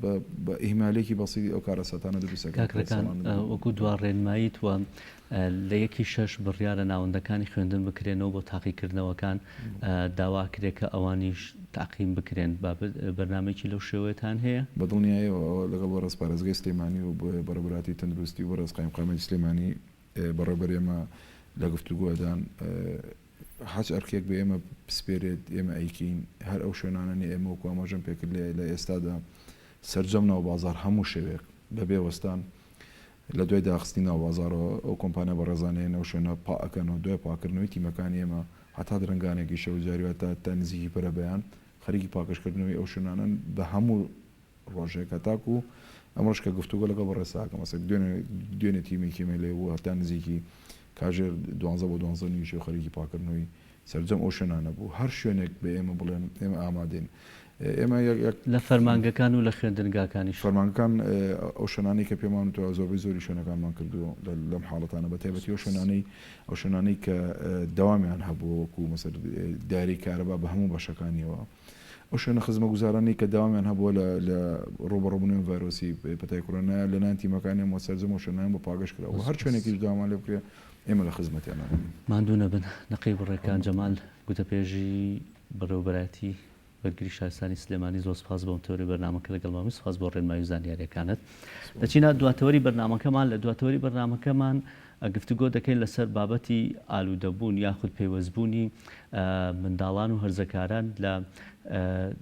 بە ئیهمالێکی بەسیتی ئەو کارەساتانە دروست ئەکەن کاک کە ڕێکان ساڵانە دروست وەکو دوا ڕێنماییت و لە یەکی شەش بڕیارە ناوەندەکانی خوێندن بکرێنەوە بۆ تاقیکردنەوەکان داوا ئەکرێ کە ئەوانیش تەعقیم بکرێن بابەت بەرنامەیەکی لەو شێوەیەتان هەیە؟ بە دڵنیایەوە ئەوە لەگەڵ بەڕێز پارێزگای سلێمانی و بەڕێوەبەرایەتی تەندروستی و بەڕێز قایمقامیەتی سلێمانی بەڕێوبەر ئێمە لە گفتوگۆدان هەچ ئەرکێک بە ئێمە بسپێرێت ئێمە ئەیکەین هەر ئەو شوێنانە نیە ئێمە وەکو ئاماژەم پێکرد لە لە ئێستادا سەرجەم ناو بازاڕ هەموو شەوێک بەبێ وەستان لە دوای داخستنی ناو بازاڕەوە ئەو کۆمپانیا بەڕێزانەیەن ئەو شوێنە پا ئەکەن و دوای پاکردنەوەی تیمەکانی ئێمە هەتا درەنگانێکی شەو جاری وا تا تا نزیکی بەرەبەیان خەریکی پاکژکردنەوەی ئەو شوێنانەن بە هەموو ڕۆژێک هەتاکو ئەمڕۆش کە گفتوگۆ لەگەڵ بەڕێز ساکەم ئەسە دوێنێ دوێنێ تیمێکی ئێمە لێ بوو هەتا نزیکی کاژێر دوانزە بۆ دوانزە نیو شەو خەریکی پاکردنەوەی سەرجەم ئەو شوێنانە بوو هەر شوێنێک بە ئێمە بڵێن ئێمە ئامادەین ئێمە یەک یەک لە فەرمانگەکان و لە خوێندنگاکانیش. فەرمانگەکان ئەو شوێنانەی کە پێمان وتوە زۆربەی زۆری شوێنەکانمان کردووە لەم حاڵەتانە بە تایبەتی ئەو شوێنانەی ئەو شوێنانەی کە دەوامیان هەبووە وەکو مەسەر دایرەی کارەبا بە هەموو بەشەکانیەوە ئەو شوێنە خزمەگوزارانەی کە داوامیان هەبووە لە لە ڕووبەڕووبوونەوەی ڤایرۆسی پەتای کۆرۆنا لەلایەن تیمەکانیان و سەرجەم ئەو شوێنانەیان بۆ پاکژ کرا و هەر شوێنێکیش داوامان لێ بکرێ ئێمە لە خزمەتیانا دەبین. ماندوو نەبن نەقیب ڕێکان جەمال گوتەپێژی بەڕێوەبەرایەتی بەرگری شارستانی سلێمانی زۆر سپاس بۆم تەوەری بەرنامەکە لەگەڵمان بووی سپاس بۆ ڕێنمایی و زانیاریەکانت دەچینە دواتەوەری بەرنامەکەمان لە دواتەوەری بەرنامەکەمان گفتوگۆ دەکەین لەسەر بابەتی ئالوودەبوون یاخود پەیوەستبوونی منداڵان و هەرزەکاران لە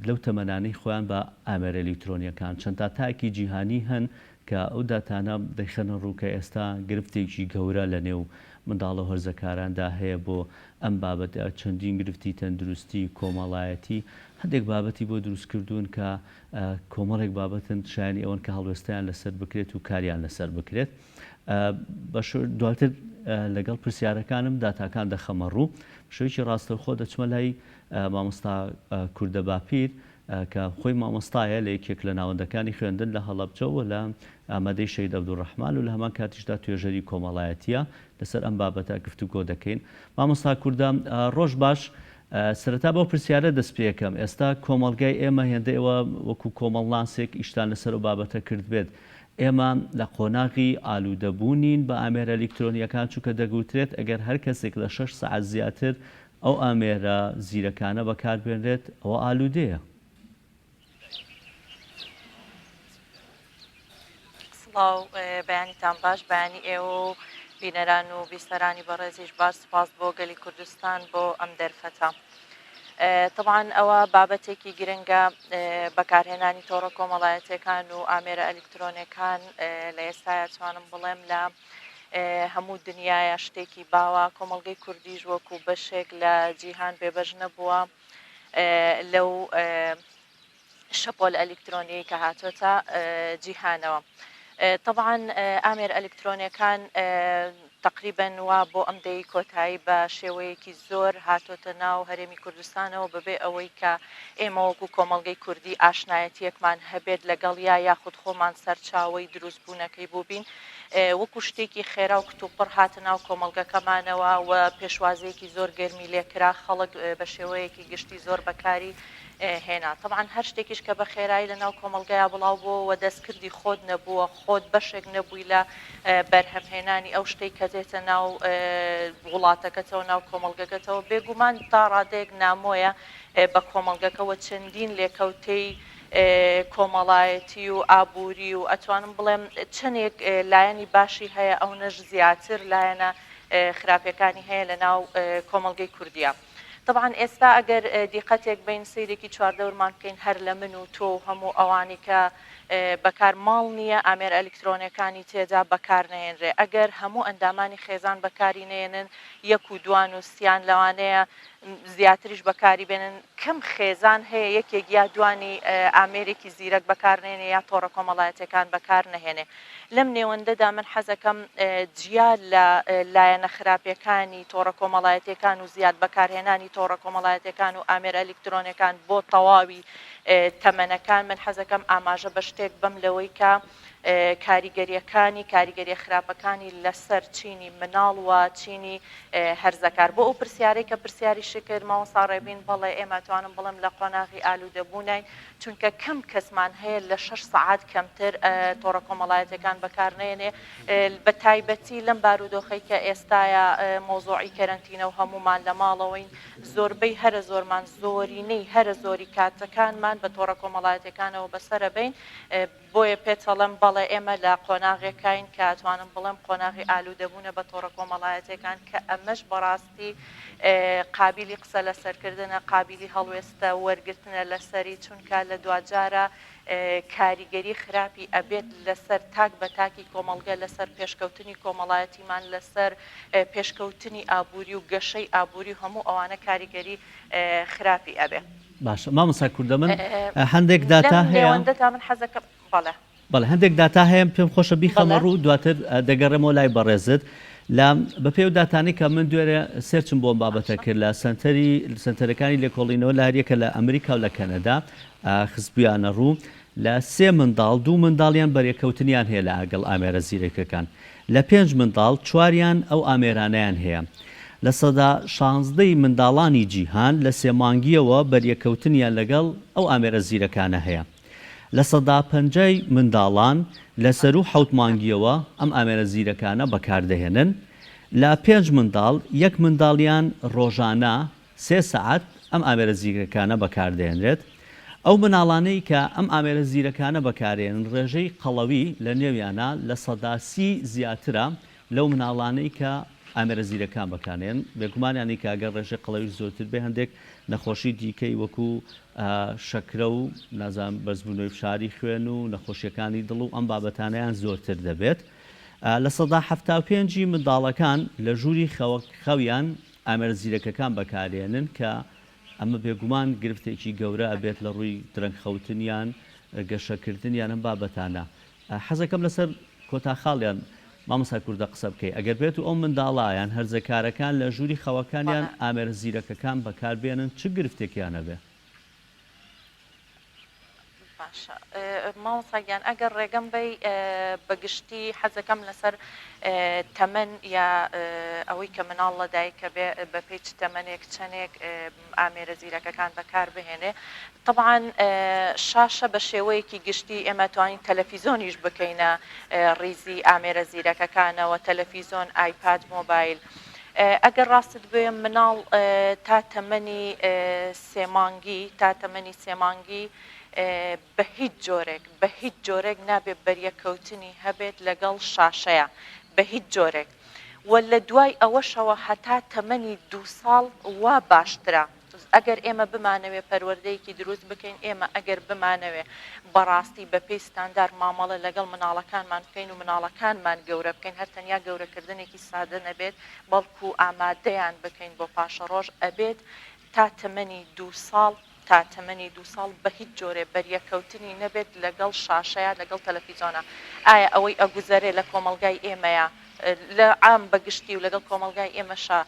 لەو تەمەنانەی خۆیان بە ئامێرە ئەلیکترۆنییەکان. چەند داتایەکی جیهانی هەن کە ئەو داتانە دەیخەنە ڕوو کە ئێستا گرفتێکی گەورە لە نێو منداڵ و هەرزەکاراندا هەیە بۆ ئەم بابەتە، چەندین گرفتی تەندروستی، کۆمەڵایەتی، هەندێک بابەتی بۆ دروستکردوون کە کۆمەڵێک بابەتن شایانی ئەوەن کە هەڵوێستەیان لەسەر بکرێت و کاریان لەسەر بکرێت. دواتر لەگەڵ پرسیارەکانم داتاکان دەخەمە ڕوو. شێوەیەکی ڕاستەوخۆ دەچمە لای مامۆستا کوردە باپیر کە خۆی مامۆستایە لە یەکێک لە ناوەندەکانی خوێندن لە هەڵەبجە و لە ئامادەی شەهید عەبدولڕەحمان و لە هەمان کاتیشدا توێژەری کۆمەڵایەتییە لەسەر ئەم بابەتە گفتوگۆ دەکەین. مامۆستا کوردە ڕۆژ باش سەرەتا بەو پرسیارە دەست پێکەم ئێستا کۆمەڵگای ئێمە هێندە ئێوە وەکو کۆمەڵناسێک ئیشتان لەسەر ئەو بابەتە کردبێت ئێمە لە قۆناغی ئالوودەبوونین بە ئامێرە ئەلیکترۆنییەکان، چونکە دەگوترێت ئەگەر هەر کەسێک لە شەش سەعات زیاتر ئەو ئامێرە زیرەکانە بەکاربێنرێت ئەوە ئالوودەیە. سڵاو بەیانیتان باش بەیانی ئێوە و بینەران و بیسەرانی بەڕێزیش باش سوپاس بۆ گەلی کوردستان بۆ ئەم دەرفەتە. تەبعەن ئەوە بابەتێکی گرنگە بەکارهێنانی تۆڕە کۆمەڵایەتیەکان و ئامێرە ئەلیکترۆنەکان لە ئێستایا توانم بڵێم لە. هەموو دنیایە شتێکی باوە، کۆمەڵگەی کوردیش وەکو بەشێک لە جیهان بێبەش نەبووە لەو شەپۆل ئەلیکترۆنیەی کە هاتۆتە جیهانەوە. تەبعەن ئامێر ئەلیکترۆنیەکان تەقریبەن وا بۆ ئەم دەیەی کۆتایی بە شێوەیەکی زۆر هاتۆتە ناو هەرێمی کوردستانەوە بەبێ ئەوەی کە ئێمە وەکو کۆمەڵگەی کوردی ئاشنایەتیەکمان هەبێت لەگەڵیا یاخود خۆمان سەرچاوەی دروستبوونەکەی بووبین وەکو شتێکی خێرا و کتوپڕ هاتە ناو کۆمەڵگەکەمانەوە و پێشوازیەکی زۆر گەرمی لێکرا خەڵک بە شێوەیەکی گشتی زۆر بەکاری هێنا. تەبعەن هەر شتێکیش کە بە خێرایی لە ناو کۆمەڵگەیا بڵاو بۆوە و دەستکردی خۆت نەبووە، خۆت بەشێک نەبووی لە بەرهەمهێنانی ئەو شتەی کە دێتە ناو وڵاتەکەتەوە، ناو کۆمەڵگەکەتەوە، بێگومان تا ڕادەیەک نامۆیە بە کۆمەڵگەکە و چەندین لێکەوتەی کۆمەڵایەتی و ئابووری و ئەتوانم بڵێم چەندێک لایەنی باشی هەیە ئەونەش زیاتر لایەنە خراپەکانی هەیە لە ناو کۆمەڵگەی کوردیا. تەبعەن ئێستا ئەگەر دیقەتێک بەین سەیرێکی چواردەورمان بکەین هەر لە من و تۆ و هەموو ئەوانی کە بەکار ماڵ نییە ئامێرە ئەلیکترۆنیەکانی تێدا بەکار نەهێنرێ ئەگەر هەموو ئەندامانی خێزان بەکاری نەیەنن یەک و دوان و سیان لەوانەیە زیاتریش بەکاری بێنن کەم خێزان هەیە یەکێک یا دوانی ئامێرێکی زیرەک بەکار نێنێ یا تۆڕە کۆمەڵایەتیەکان بەکار نەهێنێ لەم نێوەندەدا من حەزەکەم جیا لە لایەنە خراپیەکانی تۆڕە کۆمەڵایەتیەکان و زیاد بەکارهێنانی تۆڕە کۆمەڵایەتیەکان و ئامێرە ئەلیکترۆنیەکان بۆ تەواوی تەمەنەکان من حەزەکەم ئاماژە بە شتێک بەم لەوەی کە کاریگەریەکانی کاریگەریە خراپەکانی لەسەر چینی مناڵ و چینی هەرزەکار بۆ ئەو پرسیارەی کە پرسیاریشی کرد مامۆستا ڕێبین بەڵێ ئێمە توانم بڵێم لە قۆناغی ئالوودەبووناین چونکە کەم کەسمان هەیە لە شەش سەعات کەمتر تۆڕە کۆمەڵایەتیەکان بەکار نەیەنێ بە تایبەتی لەم بارودۆخەی کە ئێستایا مەوزوعی کەرەنتینە و هەموومان لە ماڵەوەین زۆربەی هەرە زۆرمان زۆرینەی هەرە زۆری کاتەکانمان بە تۆڕە کۆمەڵایەتیەکانەوە بەسەرەبەین بۆیە پێتەڵێم بەڵێ ئێمە لە قۆناغێکاین کە ئەتوانم بڵێم قۆناغی ئالوودەبوونە بە تۆڕە کۆمەڵایەتیەکان کە ئەمەش بەڕاستی قابیلی قسە لەسەرکردنە، قابیلی هەڵوێستە وەرگرتنە لەسەری، چونکە لە دواجارا کاریگەری خراپی ئەبێت لەسەر تاک بە تاکی کۆمەڵگە، لەسەر پێشکەوتنی کۆمەڵایەتیمان، لەسەر پێشکەوتنی ئابووری و گەشەی ئابووری و هەموو ئەوانە کاریگەری خراپی ئەبێ. باشە مامۆستا کوردە من هەندێک داتا لەم هەیە. نێوەندەدا من حەزەکەم بەڵێ. بەڵێ هەندێک داتا هەیە پێم خۆشە بیخەمە بەڵێ. ڕوو دواتر دەگەڕێمەوە لای بەڕێزت لە بەپێی ئەو داتانەی کە من دوێنێ search م بۆ ئەم بابەتە باشە. کرد لە سەنتەری سەنتەرەکانی لێکۆڵینەوە لە هەریەکە لە ئەمریکا و لە کەنەدا خستبوویانە ڕوو لە سێ منداڵ دوو منداڵیان بەرێکەوتنیان هەیە لە ئەگەڵ ئامێرە زیرەکەکان لە پێنج منداڵ چواریان ئەو ئامێرانەیان هەیە. 16% ی منداڵانی جیهان لە سێ مانگییەوە بەریەککەوتنیان لەگەڵ ئەو ئامێرە زیرەکانە هەیە. 50% ی منداڵان لە سەروو حەوت مانگییەوە ئەم ئامێرە زیرەکانە بەکاردەهێنن. لە پێنج منداڵ یەک منداڵیان ڕۆژانە سێ سەعات ئەم ئامێرە زیرەکانە بەکاردەهێنرێت. ئەو مناڵانەی کە ئەم ئامێرە زیرەکانە بەکارێنن ڕێژەی قەڵەوی لە نێویانا 30% زیاترە لەو مناڵانەی کە ئامێرە زیرەکان بەکارنێن. بێگومان یانی کە گەر ڕێژەی قەڵەویش زۆرتر بێ هەندێک نەخۆشی دیکەی وەکو شەکرە و نازانم بەرزبوونەوەی فشاری خوێن و نەخۆشیەکانی دڵ و ئەم بابەتانەیان زۆرتر دەبێت. 75% ی منداڵەکان لە ژووری خەویان ئامێرە زیرەکەکان بەکارێنن کە ئەمە بێگومان گرفتێکی گەورە ئەبێت لە ڕووی درەنگ خەوتنیان، گەشەکردنیان ئەم بابەتانە. حەزەکەم لەسەر کۆتا خاڵیان مامۆستا کوردە قسە بکەی ئەگەر بێت و ئەو منداڵە یان هەرزەکارەکان لە ژووری خەوەکانیان ئامێرە زیرەکەکان بەکاربێنن چ گرفتێکیان ئەبێ؟ باشە مامۆستا گیان ئەگەر ڕێگەم بەی بە گشتی حەزەکەم لەسەر تەمەن یا ئەوەی کە مناڵ لە دایکە بێ بەپێی چ تەمەنێک چەنێک ئامێرە زیرەکەکان بەکار بهێنێ طبعا شاشە بە شێوەیەکی گشتی ئێمە توانین تەلەفیزۆنیش بکەینە ڕیزی ئامێرە زیرەکەکانەوە تەلەفیزۆن ئایپاد مۆبایل ئەگەر ڕاستت بێ مناڵ تا تەمەنی سێ مانگی تا تەمەنی سێ مانگی بە هیچ جۆرێک بە هیچ جۆرێک نابێ بەریەککەوتنی هەبێت لەگەڵ شاشەیا بە هیچ جۆرێک وە لە دوای ئەوەشەوە هەتا تەمەنی دوو ساڵ وا باشترە. ئەگەر ئێمە بمانەوێ پەروەردەیەکی دروست بکەین، ئێمە ئەگەر بمانەوێ بەڕاستی بەپێی ستاندار مامەڵە لەگەڵ مناڵەکانمان بکەین و مناڵەکانمان گەورە بکەین، هەر تەنیا گەورەکردنێکی سادە نەبێت، بەڵکو ئامادەیان بکەین بۆ پاشەڕۆژ، ئەبێت تا تەمەنی دوو ساڵ، تا تەمەنی دوو ساڵ بە هیچ جۆرێ بەریەکەوتنی نەبێت لەگەڵ شاشەیا لەگەڵ تەلەفیزۆنا. ئایا ئەوەی ئەگوزەرێ لە کۆمەڵگای ئێمەیا لە عام بە گشتی و لەگەڵ کۆمەڵگای ئێمەشا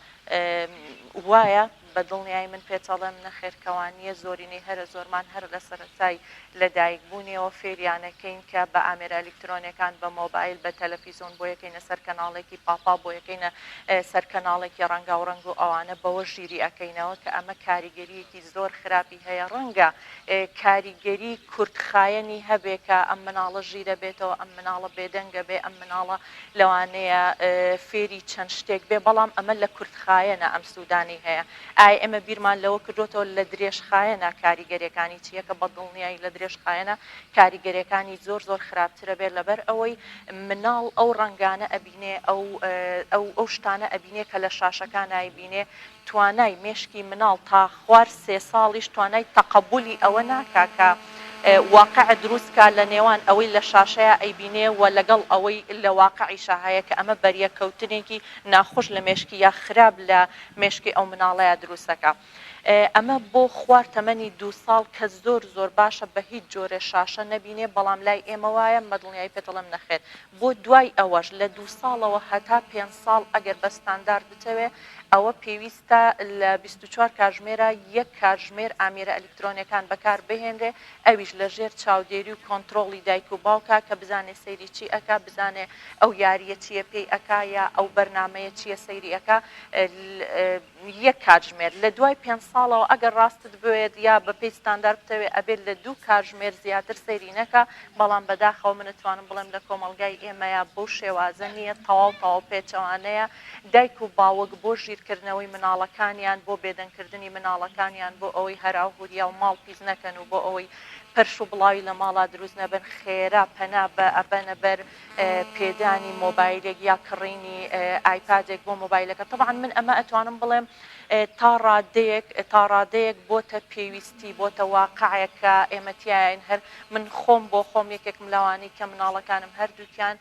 وایە؟ بە دڵنیایی من پێت ئەڵێم نەخێر کەوا نییە، زۆرینەی هەرە زۆرمان هەر لە سەرەتای لە دایک بوونیەوە فێریانەکەین کە بە ئامێرە ئەلیکترۆنیەکان، بە مۆبایل، بە تەلەفیزۆن بۆیەکەینە سەر کەناڵێکی پاپا، بۆیەکەینە سەر کەناڵێکی ڕەنگاو ڕەنگ و ئەوانە بەوە ژیری ئەکەینەوە کە ئەمە کاریگەریەکی زۆر خراپی هەیە، ڕەنگە کاریگەری کورتخایەنی هەبێ کە ئەم مناڵە ژیرە بێتەوە، ئەم مناڵە بێدەنگە بێ، ئەم مناڵە لەوانەیە فێری چەند شتێک بێ، بەڵام ئەمە لە کورتخایەنە ئەم سوودانەی هەیە. ئایا ئێمە بیرمان لەوە کردۆتەوە لە درێژخایەنا کاریگەریەکانی چییە؟ کە بە دڵنیایی لە درێژخایەنا کاریگەریەکانی زۆر زۆر خراپترە بێت لەبەر ئەوەی مناڵ ئەو ڕەنگانە ئەبینێ ئەو ئەو ئەو شتانە ئەبینێ کە لە شاشەکان ئایبینێ توانای مێشکی مناڵ تا خوار سێ ساڵیش توانای تەقەبولی ئەوە ناکا کە واقع دروست کا لە نێوان ئەوەی لە شاشەیا ئەیبینێ و لەگەڵ ئەوەی لە واقعیشا هەیە کە ئەمە بەریەککەوتنێکی ناخوش لە مێشکی یا خراپ لە مێشکی ئەو مناڵەیا دروست ئەکا. ئەمە بۆ خوار تەمەنی دوو ساڵ کە زۆر زۆر باشە بە هیچ جۆرێ شاشە نەبینێ بەڵام لای ئێمە وایە بە دڵنیایی پێت ئەڵێم نەخێر بۆ دوای ئەوەش لە دوو ساڵەوە هەتا پێنج ساڵ ئەگەر بە ستاندارد بتەوێ ئەوە پێویستە لە 24 کاژمێرا یەک کاژمێر ئامێرە ئەلیکترۆنیەکان بەکار بهێنرێ ئەویش لە ژێر چاودێری و کۆنترۆڵی دایک و باوکا کە بزانێ سەیری چی ئەکا بزانێ ئەو یاریە چیە پێی ئەکا یا ئەو بەرنامەیە چیە سەیری ئەکا یەک کاتژمێر لە دوای پێنج ساڵەوە ئەگەر ڕاستت بوێت یا بە پێی ستاندار بتەوێ ئەبێت لە دوو کاژمێر زیاتر سەیری نەکا بەڵام بەداخەوە من ئەتوانم بڵێم لە کۆمەڵگای ئێمەیا بەو شێوازە نییە تەواو تەواو پێچەوانەیە دایک و باوک بۆ ژیرکردنەوەی مناڵەکانیان بۆ بێدەنگکردنی مناڵەکانیان بۆ ئەوەی هەراو هوریا و ماڵ پیس نەکەن و بۆ ئەوەی پەرش و بڵاوی لە ماڵا دروست نەبن خێرا پەنا بە ئەبەنە بەر پێدانی مۆبایلێک یا کڕینی ئایپادێک بۆ مۆبایلەکە تەبعەن من ئەمە ئەتوانم بڵێم تا ڕادەیەک تا ڕادەیەک بۆتە پێویستی بۆتە واقعێک کە ئێمە تیاین هەر من خۆم بۆ خۆم یەکێکم لەوانەی کە مناڵەکانم هەردووکیان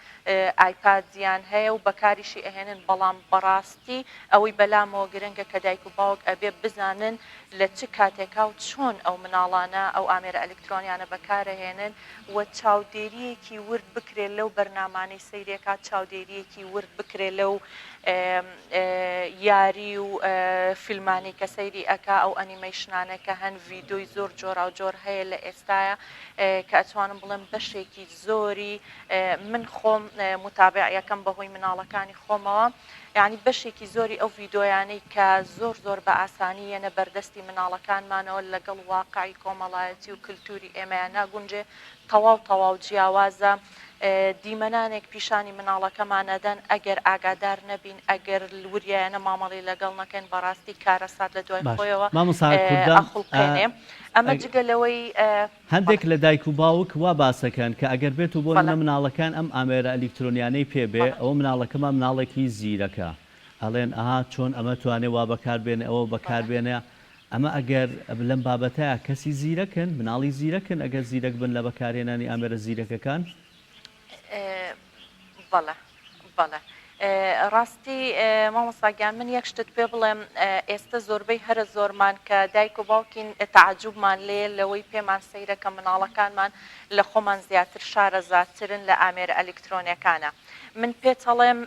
ئایپادیان هەیە و بەکاریشی ئەهێنن بەڵام بەڕاستی ئەوەی بەلامەوە گرنگە کە دایک و باوک ئەبێ بزانن لە چ کاتێکا و چۆن ئەو مناڵانە ئەو ئامێرە ئەلکترۆنیانە بەکارەهێنن و چاودێرییەکی ورد بکرێت لەو بەرنامانەی سەیرێکات، چاودێرییەکی ورد بکرێت لەو یاری و فیلمانەی کە سەیری ئەکا، ئەو ئەنیمەیشنانە کە هەن، ڤیدۆی زۆر جۆراوجۆر هەیە لە ئێستایا کە ئەتوانم بڵێم بەشێکی زۆری من خۆم موتابعیەکەم بەهۆی مناڵەکانی خۆمەوە. یەعنی بەشێکی زۆری ئەو ڤیدۆیانەی کە زۆر زۆر بە ئاسانی یەنە بەردەستی مناڵەکانمانەوە لەگەڵ واقعی کۆمەڵایەتی و کلتوری ئێمەیا ناگونجێ تەواو تەواو جیاوازە دیمەنانێک پیشانی مناڵەکەمان ئەدەن ئەگەر ئاگادار نەبین ئەگەر وریایانە مامەڵەی لەگەڵ نەکەین بەڕاستی کارەسات لە دوای باش خۆیەوە مامۆستا کوردان ئەخوڵقێنێ ئەمە جگە لەوەی هەندێک لە دایک و باوک وا باسەکەن کە ئەگەر بێت و بۆ نمونە بەڵێ. مناڵەکان ئەم ئامێرە ئەلیکترۆنیانەی پێ بێ بەڵێ. ئەوە مناڵەکەمان مناڵێکی زیرەکە ئەڵێن ئەها چۆن ئەمە توانێ وا بەکار بێنێ ئەوە بەکار بەڵێ. بێنێ ئەمە ئەگەر لەم بابەتەیا کەسی زیرەکن مناڵی زیرەکن ئەگەر زیرەک بن لە بەکارهێنانی ئامێرە زیرەکەکان؟ بەڵێ بەڵێ ڕاستی مامۆستا گیان من یەک شتت پێ بڵێم ئێستە زۆربەی هەرە زۆرمان کە دایک و باوکین تەعەجوبمان لێیە لەوەی پێمان سەیرە کە مناڵەکانمان لە خۆمان زیاتر شارەزاترن لە ئامێرە ئەلیکترۆنیەکانە من پێتەڵێم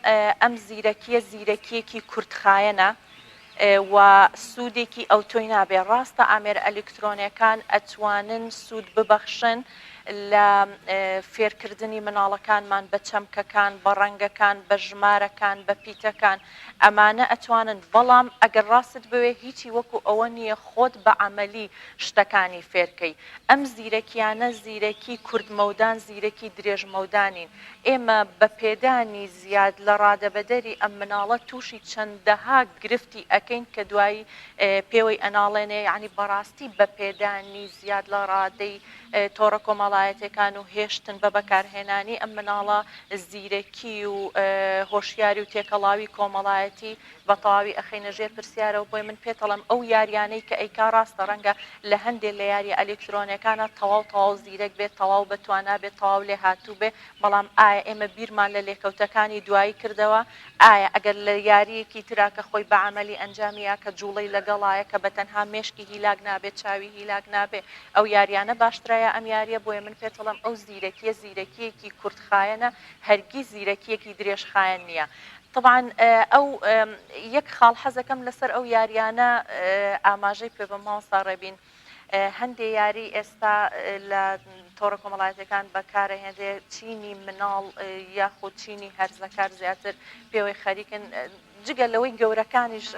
ئەم زیرەکیە زیرەکیەکی کورتخایەنە و سوودێکی ئەوتۆی نابێ. ڕاستە ئامێرە ئەلیکترۆنیەکان ئەتوانن سوود ببەخشن لە فێرکردنی مناڵەکانمان بە چەمکەکان، بە ڕەنگەکان، بە ژمارەکان، بە پیتەکان، ئەمانە ئەتوانن، بەڵام ئەگەر ڕاستت بوێ هیچی وەکو ئەوە نییە خۆت بە عەمەلی شتەکانی فێرکەی. ئەم زیرەکیانە زیرەکی کورت مەودان، زیرەکی درێژ مەودا نین. ئێمە بە پێدانی زیاد لە ڕادەبەدەری ئەم مناڵە توشی چەندەها گرفتی ئەکەین کە دوایی پێوەی ئەناڵێنێ یانی بەڕاستی بە پێدانی زیاد لە ڕادەی تۆڕە کۆمەڵایەتیەکان. کۆمەڵایەتێکان و هێشتن بە بەکارهێنانی ئەم مناڵە زیرەکی و هۆشیاری و تێکەڵاوی کۆمەڵایەتی بە تەواوی ئەخەینە ژێر پرسیارەوە بۆیە من پێتەڵێم ئەو یاریانەی کە ئەیکا ڕاستە ڕەنگە لە هەندێ لە یاریە ئەلکترۆنێکانا تەواو تەواو زیرەک بێت تەواو بە توانا بێت تەواو لێهاتوو بێ بەڵام ئایا ئێمە بیرمان لە لێکەوتەکانی دوایی کردەوە ئایا ئەگەر لە یاریەکی ترا کە خۆی بە عەمەلی ئەنجامی یا کە جوڵەی لەگەڵایە کە بە تەنها مێشکی هیلاک نابێت چاوی هیلاک نابێ ئەو یاریانە باشترە یا ئەم یاریە بۆیە من پێتەڵێم ئەو زیرەکیە زیرەکیەکی کورتخایەنە هەرگیز زیرەکیەکی درێژخایەن نیە تەبعەن ئەو یەک خاڵ حەزەکەم لەسەر ئەو یاریانە ئاماژەی پێ بەم مامۆستا ڕێبین هەندێ یاری ئێستا لە تۆڕە کۆمەڵایەتەکان بەکارەهێنرێ چینی مناڵ یاخود چینی هەرزەکار زیاتر پێوەی خەریکن جگە لەوەی گەورەکانیش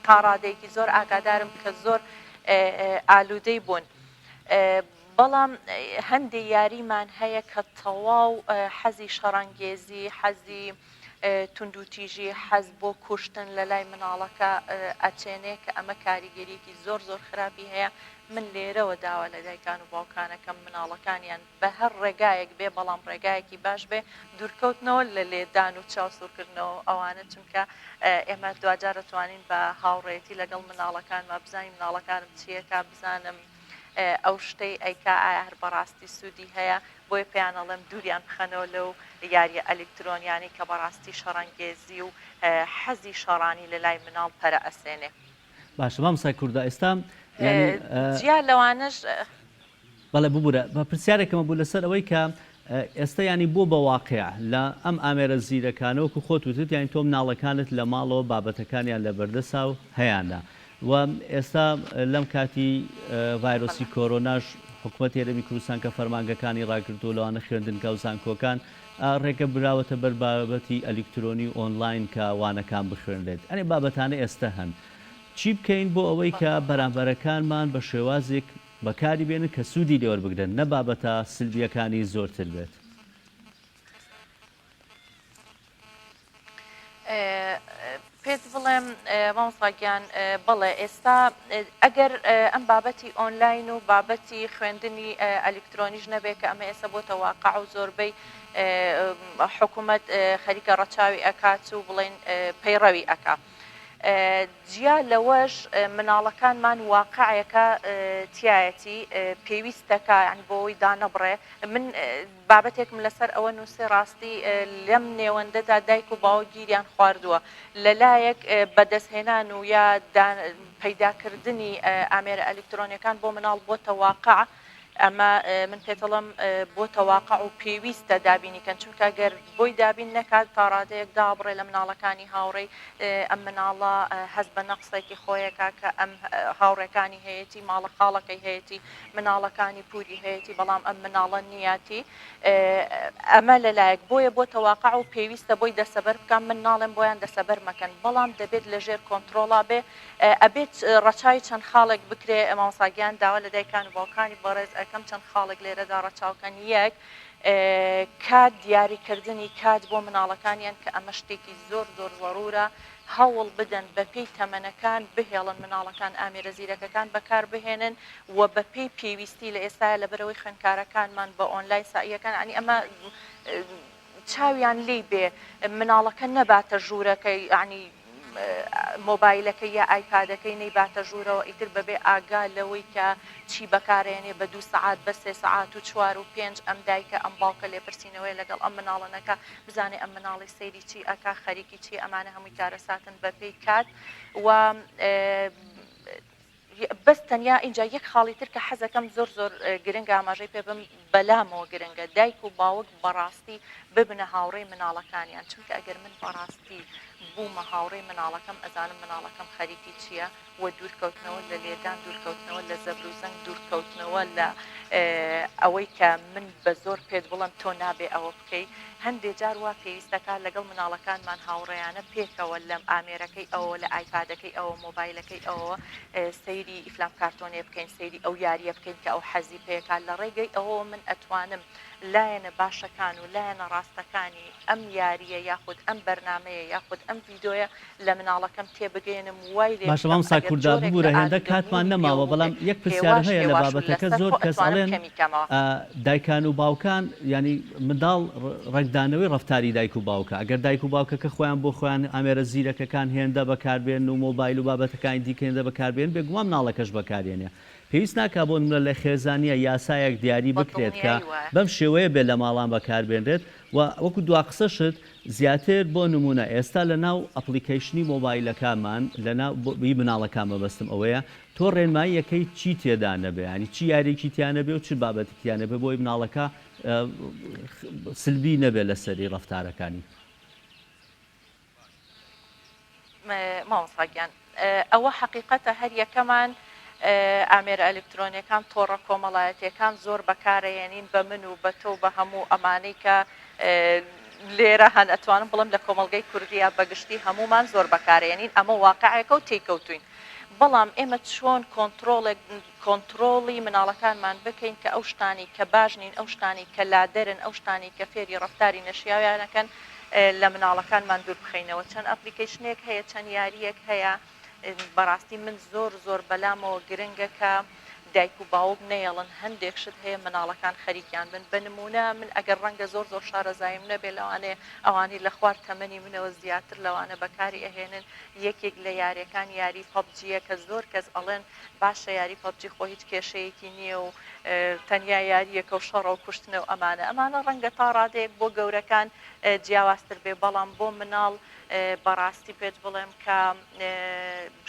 تاڕادەیەکی زۆر ئاگادارم کە زۆر ئالوودەی بوون. بەڵام هەندێ یاریمان هەیە کە تەواو حەزی شەڕانگێزی، حەزی توندوتیژی، حەز بۆ کوشتن لە لای مناڵەکە ئەچێنێ کە ئەمە کاریگەریەکی زۆر زۆر خراپی هەیە، من لێرەوە داوا لە دایکان و باوکانەکەم مناڵەکانیان بە هەر ڕێگایەک بێ بەڵام ڕێگایەکی باش بێ دوورکەوتنەوە لە لێدان و چاوسوورکردنەوە ئەوانە چونکە ئێمە دواجار ئەتوانین بە هاوڕێیەتی لەگەڵ مناڵەکانما بزانین مناڵەکانم چیەکا بزانم ئەو شتەی ئەیکا ئایا هەر بەڕاستی سوودی هەیە؟ بۆیە پێیان ئەڵێم دووریان بخەنەوە لەو یاریە ئەلیکترۆنیانەی کە بەڕاستی شەڕانگێزی و حەزی شەڕانی لەلای مناڵ پەرە ئەسێنێ. باشە مامۆستای کوردا ئێستا یانی. جیا لەوانەش. بەڵێ ببورە پرسیارێکم هەبوو لەسەر ئەوەی کە ئێستا یانی بۆ بە واقیع لە ئەم ئامێرە زیرەکانە وەکو خۆت وتت یانی تۆ مناڵەکانت لە ماڵەوە بابەتەکانیان لەبەردەسا و هەیانە و ئێستا لەم کاتی ڤایرۆسی کۆرۆناش حکومەتی هەرێمی کوردستان کە فەرمانگەکانی ڕاگرتووە لەوانە خوێندنگا و زانکۆکان ڕێگە براوەتە بەر بابەتی ئەلیکترۆنی و ئۆنلاین کە وانەکان بخوێنرێت ئەنێ بابەتانە ئێستا هەن چی بکەین بۆ ئەوەی کە بەرامبەرەکانمان بە شێوازێک بەکاری بێنن کە سوودی لێوەربگرن نە بابەتە سلبیەکانی زۆرتر بێت. پێت بڵێم مامۆستا گیان بەڵێ ئێستا ئەگەر ئەم بابەتی ئۆنلاین و بابەتی خوێندنی ئەلیکترۆنیش نەبێت کە ئەمە ئێستا بۆتە واقع و زۆربەی حکوومەت خەریکە ڕەچاوی ئەکات و بڵێن پەیڕەوی ئەکا. جیا لەوەش مناڵەکانمان واقعێکە تایەتی پێویستەکە یعنی بۆ ئەوەی دانەبڕێ من بابەتێکم لەسەر ئەوە نووسی ڕاستی لەم نێوەندەدا دایک و باوک گیریان خواردووە لەلایەک بەدەستهێنان و یا پەیداکردنی ئامێرە ئەلیکترۆنیەکان بۆ مناڵ بۆتە واقع ئەمە من پێتەڵم بۆتە واقع و پێویستە دابینی کەن چونکە گەر بۆی دابین نەکات تاڕادەیەک دابڕێ لە مناڵەکانی هاوڕێی ئەم مناڵە هەست بە نەقسێکی خۆیەکە کە ئەم هاوڕێکانی هەیەی ماڵە خاڵەکەی هەیەی مناڵەکانی پوری هەیەی بەڵام ئەم مناڵە نییەتی ئەمە لەلایەک بۆیە بۆتە واقع و پێویستە بۆی دەسەبەر بکەم من ناڵێم بۆیان دەسەبەر مەکەن بەڵام دەبێت لە ژێر کۆنترۆڵا بێ ئەبێت ڕەچاوی چەند خاڵێک بکرێ مامۆستا گیان داوا لە دایکان و باوکانی بەڕێز ئەکەم چەند خاڵێک لێرەدا ڕەچاوکەن یەک کات دیاریکردنی کات بۆ مناڵەکانیان کە ئەمە شتێکی زۆر زۆر زەرورە هەوڵ بدەن بەپێی تەمەنەکان بهێڵن مناڵەکان ئامێرە زیرەکەکان بەکار بهێنن و بەپێی پێویستی لە ئێستایا لەبەرئەوەی خوێندکارەکانمان بە ئۆنلاین سەعیەکەن یانی ئەمە چاویان لێی بێ مناڵەکە نەباتە ژوورەکەی یانی مۆبایلەکەی یا ئایپادەکەی نەیباتە ژوورەوە ئیتر بەبێ ئاگا لەوەی کە چی بەکارێنێ بە دوو سەعات بە سێ سەعات و چوار و پێنج ئەم دایکە ئەم باوکە لێپرسینەوەی لەگەڵ ئەم مناڵە نەکا بزانێ ئەم مناڵی سەیری چی ئەکا خەریکی چیە ئەمانە هەمووی کارەساتن بەپێی کات و بەس تەنیا ئینجا یەک خاڵی تر کە حەزەکەم زۆر زۆر گرنگە ئاماژەی پێ بم بەلامەوە گرنگە دایک و باوک بەڕاستی ببنە هاوڕێی مناڵەکانیان چونکە ئەگەر من بەڕاستی بوومە هاوڕێی مناڵەکەم ئەزانم مناڵەکەم خەریکی چییە و دوورکەوتنەوە لە لێدان دوورکەوتنەوە لە زەبر و زەنگ دوورکەوتنەوە لە ئەوەی کە من. بە زۆر پێت بڵێم تۆ نابێ ئەوە بکەی، هەندێ جار وا پێویستەکا لەگەڵ مناڵەکانمان هاوڕێیانە پێکەوە لە ئامێرەکەی ئەوەوە لە ئایپادەکەی ئەوەوە مۆبایلەکەی ئەوەوە سەیری ئیفلام کارتۆنێ بکەین سەیری ئەو یاریە بکەین کە ئەو حەزی پێکا لە ڕێگەی ئەوەوە من ئەتوانم لایەنە باشەکان و لایەنە ڕاستەکانی ئەم یارییە یاخود ئەم بەرنامەیە یاخود ئەم ڤیدۆیە لە مناڵەکەم تێبگەیەنم وای لێ باشە بکەم مامۆستا ئەگەر کوردە جۆرێک ببورە لە هێندە کاتمان ئالوودەبوونی نەماوە پێوە بەڵام بووبێ یەک پرسیارم هێواش هەیە لە هێواش و بابەتەکە لەسەر زۆر خۆ کەس ئەتوانم ئەڵێن کەمی کەمەوە. دایکان و باوکان یانی منداڵ ڕەنگدانەوەی ڕەفتاری دایک و باوکە ئەگەر دایک و باوکەکە خۆیان بۆ خۆیان ئامێرە زیرەکەکان هێندە بەکاربێنن و مۆبایل و بابەتەکانی دیکە هێندە بەکاربێنن بێگومان مناڵەکەش بەکارێنێ پێویست ناکا بۆ نمونە لە خێزانیا یاسایەک دیاری بە بکرێت کە دڵنیایی وایە. بەم شێوەیە بێت لە ماڵان بەکاربێنرێت و وەکو دوا قسەشت زیاتر بۆ نمونە ئێستا لە ناو application ی مۆبایلەکانمان لە ناو ی مناڵەکان مەبەستم ئەوەیە تۆ ڕێنماییەکەی چی تێدا نەبێ یانی چ یاریەکی تیا نەبێ و چ بابەتێکی تیا نەبێ بۆی مناڵەکە سلبی نەبێ لەسەری ڕەفتارەکانی. مامۆستا گیان ئەوە حەقیقەتە هەر یەکەمان ئامێرە ئەلکترۆنیەکان تۆڕە کۆمەڵایەتیەکان زۆر بەکارەیەنین بە من و بە تۆ و بە هەموو ئەمانەی کە لێرە هەن ئەتوانم بڵێم لە کۆمەڵگەی کوردیا بەگشتی هەموومان زۆر بەکارەیەنین ئەمە واقعێکە و تێیکەوتوین بەڵام ئێمە چۆن کۆنترۆڵێک کۆنترۆڵی مناڵەکانمان بکەین کە ئەو شتانەی کە باش نین، ئەو شتانەی کە لادەرن، ئەو شتانەی کە فێری ڕەفتاری نەشیاویان ئەکەن لە مناڵەکانمان دوور بخەینەوە. چەند application ێک هەیە، چەند یارییەک هەیە، بەڕاستی من زۆر زۆر بەلامەوە گرنگە کە دایک و باوک نەیەڵن هەندێک شت هەیە مناڵەکان خەریکیان بن. بە نموونە من ئەگەر ڕەنگە زۆر زۆر شارەزاییم نەبێ لەوانەیە ئەوانەی لە خوار تەمەنی منەوە زیاتر لەوانە بەکاری ئەهێنن، یەکێک لە یاریەکان یاری پەبجیە کە زۆر کەس ئەڵێن باشە یاری پەبجی خۆ هیچ کێشەیەکی نییە و تەنیا یارییەکە و شەڕە و کوشتنە و ئەمانە ئەمانە ڕەنگە تا ڕادەیەک بۆ گەورەکان جیاوازتر بێ بەڵام بۆ مناڵ بەڕاستی پێت بڵێم کە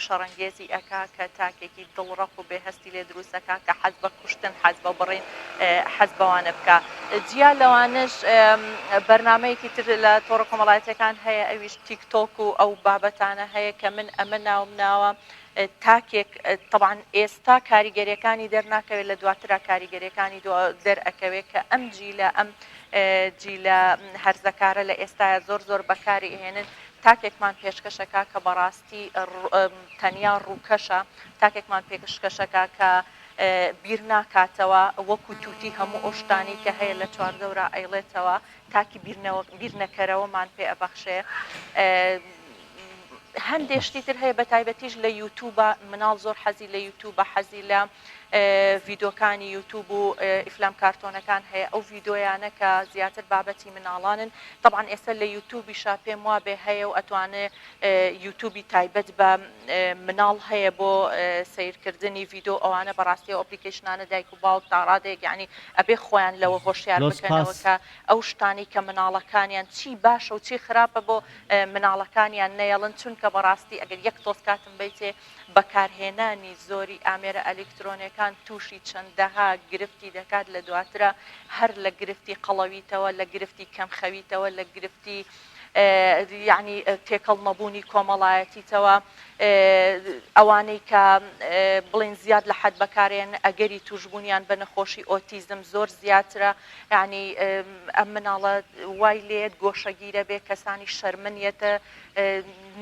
شەڕەنگێزی ئەکا کە تاکێکی دڵڕەق و بێ هەستی لێ دروست ئەکا کە حەز بە کوشتن حەز بە بڕین حەز بەوانە بکا جیا لەوانەش بەرنمەیەکی تر لە تۆڕە کۆمەڵایەتیەکان هەیە ئەویش تیک تۆک و ئەو بابەتانە هەیە کە من ئەمە ناوم ناوە تاکێک تەبعەن ئێستا کاریگەریەکانی دەرناکەوێت لە دواترا کاریگەریەکانی دەرئەکەوێت کە ئەم جیلە ئەم جیلە هەرزەکارە لە ئێستایا زۆر زۆر بەکاری ئەهێنن تاکێکمان پێشکەشەکا کە بەڕاستی تەنیا ڕووکەشە تاکێکمان پێشکەشەکا کە بیر ناکاتەوە وەکو توتی هەموو ئەو شتانەی کە هەیە لە چواردەورا ئەیڵێتەوە تاکی بیرنەکەرەوەمان پێ ئەبەخشێ. هەندێ شتی تر هەیە بەتایبەتیش لە یوتوبە مناڵ زۆر حەزی لە یوتوبە حەزی لە ڤیدۆکانی یوتوب و ئیفلام کارتۆنەکان هەیە ئەو ڤیدۆیانە کە زیاتر بابەتی مناڵانن تەبعەن ئێستا لە یوتوبیشا پێم وابێ هەیە و ئەتوانێ یوتوبی تایبەت بە مناڵ هەیە بۆ سەیرکردنی ڤیدۆ ئەوانە بەڕاستی ئەو application انە دایک و باوک تا ڕادەیەک یعنی ئەبێ خۆیان لەوە هۆشیار زۆر بکەنەوە سپاس کە ئەو شتانەی کە مناڵەکانیان چی باشە و چی خراپە بۆ مناڵەکانیان نەیەڵن چونکە بەڕاستی ئەگەر یەک تۆز کاتم بەیتێ بەکارهێنانی زۆری ئامێرە ئەلیکترۆنێکان توشی چەندەها گرفتی دەکات لە دواترا هەر لە گرفتی قەڵەویتەوە لە گرفتی کەم خەویتەوە لە گرفتی یەعنی تێکەڵ نەبوونی کۆمەڵایەتیتەوە ئەوانەی کە بڵێن زیاد لە حەد بەکارێن ئەگەری توشبوونیان بە نەخۆشی ئۆتیزم زۆر زیاترە یەعنی ئەم مناڵە وای لێیەت گۆشەگیرە بێ کەسانی شەرمن یەتە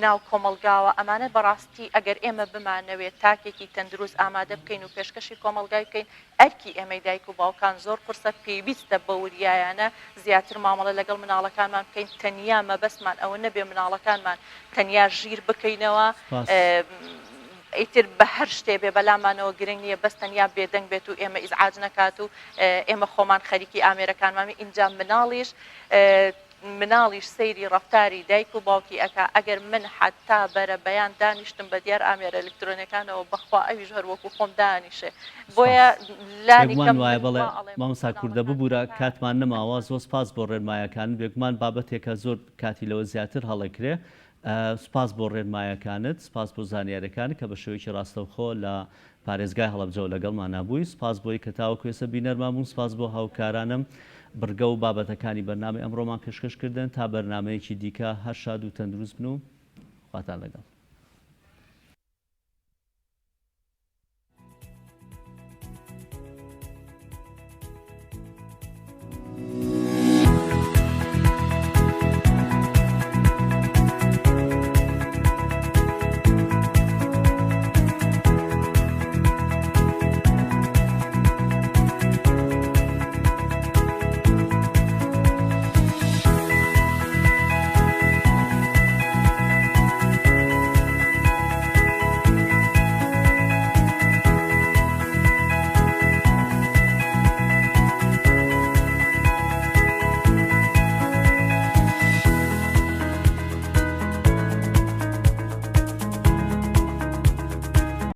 ناو کۆمەڵگاوە ئەمانە بەڕاستی ئەگەر ئێمە بمانەوێت تاکێکی تەندروست ئامادە بکەین و پێشکەشی کۆمەڵگای بکەین ئەرکی ئێمەی دایک و باوکان زۆر قورسە پێویستە بە وریایانە زیاتر مامەڵە لەگەڵ مناڵەکانمان بکەین تەنیا مەبەستمان ئەوە نەبێ مناڵەکانمان تەنیا ژیر بکەینەوە سپاس. ئیتر بە هەر شتێ بێ بەلامانەوە گرنگ نییە بەس تەنیا بێدەنگ بێت و ئێمە ئیزعاج نەکات و ئێمە خۆمان خەریکی ئامێرەکانمان بین ئینجا مناڵیش مناڵیش سەیری ڕەفتاری دایک و باوکی ئەکا ئەگەر من حەتا بەرە بەیان دانیشتم بە دیار ئامێرە ئەلکترۆنیەکانەوە بەخوا ئەویش هەر وەکو خۆم دانیشێ بۆیە سپاس. لانی بێگومان کەم وایە من بەڵێ وا ئەڵێم مامۆستا کوردە مناڵەکان ببورە تا کاتمان نەماوە زۆر سپاس بۆ ڕێنمایەکانت بێگومان بابەتێکە زۆر کاتی لەوە زیاتر هەڵەکرێ سوپاس بۆ ڕێنمایەکانت، سوپاس بۆ زانیاریەکانت کە بە شێوەیەکی ڕاستەوخۆ لە پارێزگای هەڵەبجەوە لەگەڵمانا بووی، سوپاس بۆی کە تاوەکو ئێستا بینەرمان بوون، سوپاس بۆ هاوکارانم بڕگە و بابەتەکانی بەرنامەی ئەمڕۆمان پێشکەش کردن، تا بەرنامەیەکی دیکە هەر شاد و تەندروست بن و خواتان لەگەڵ.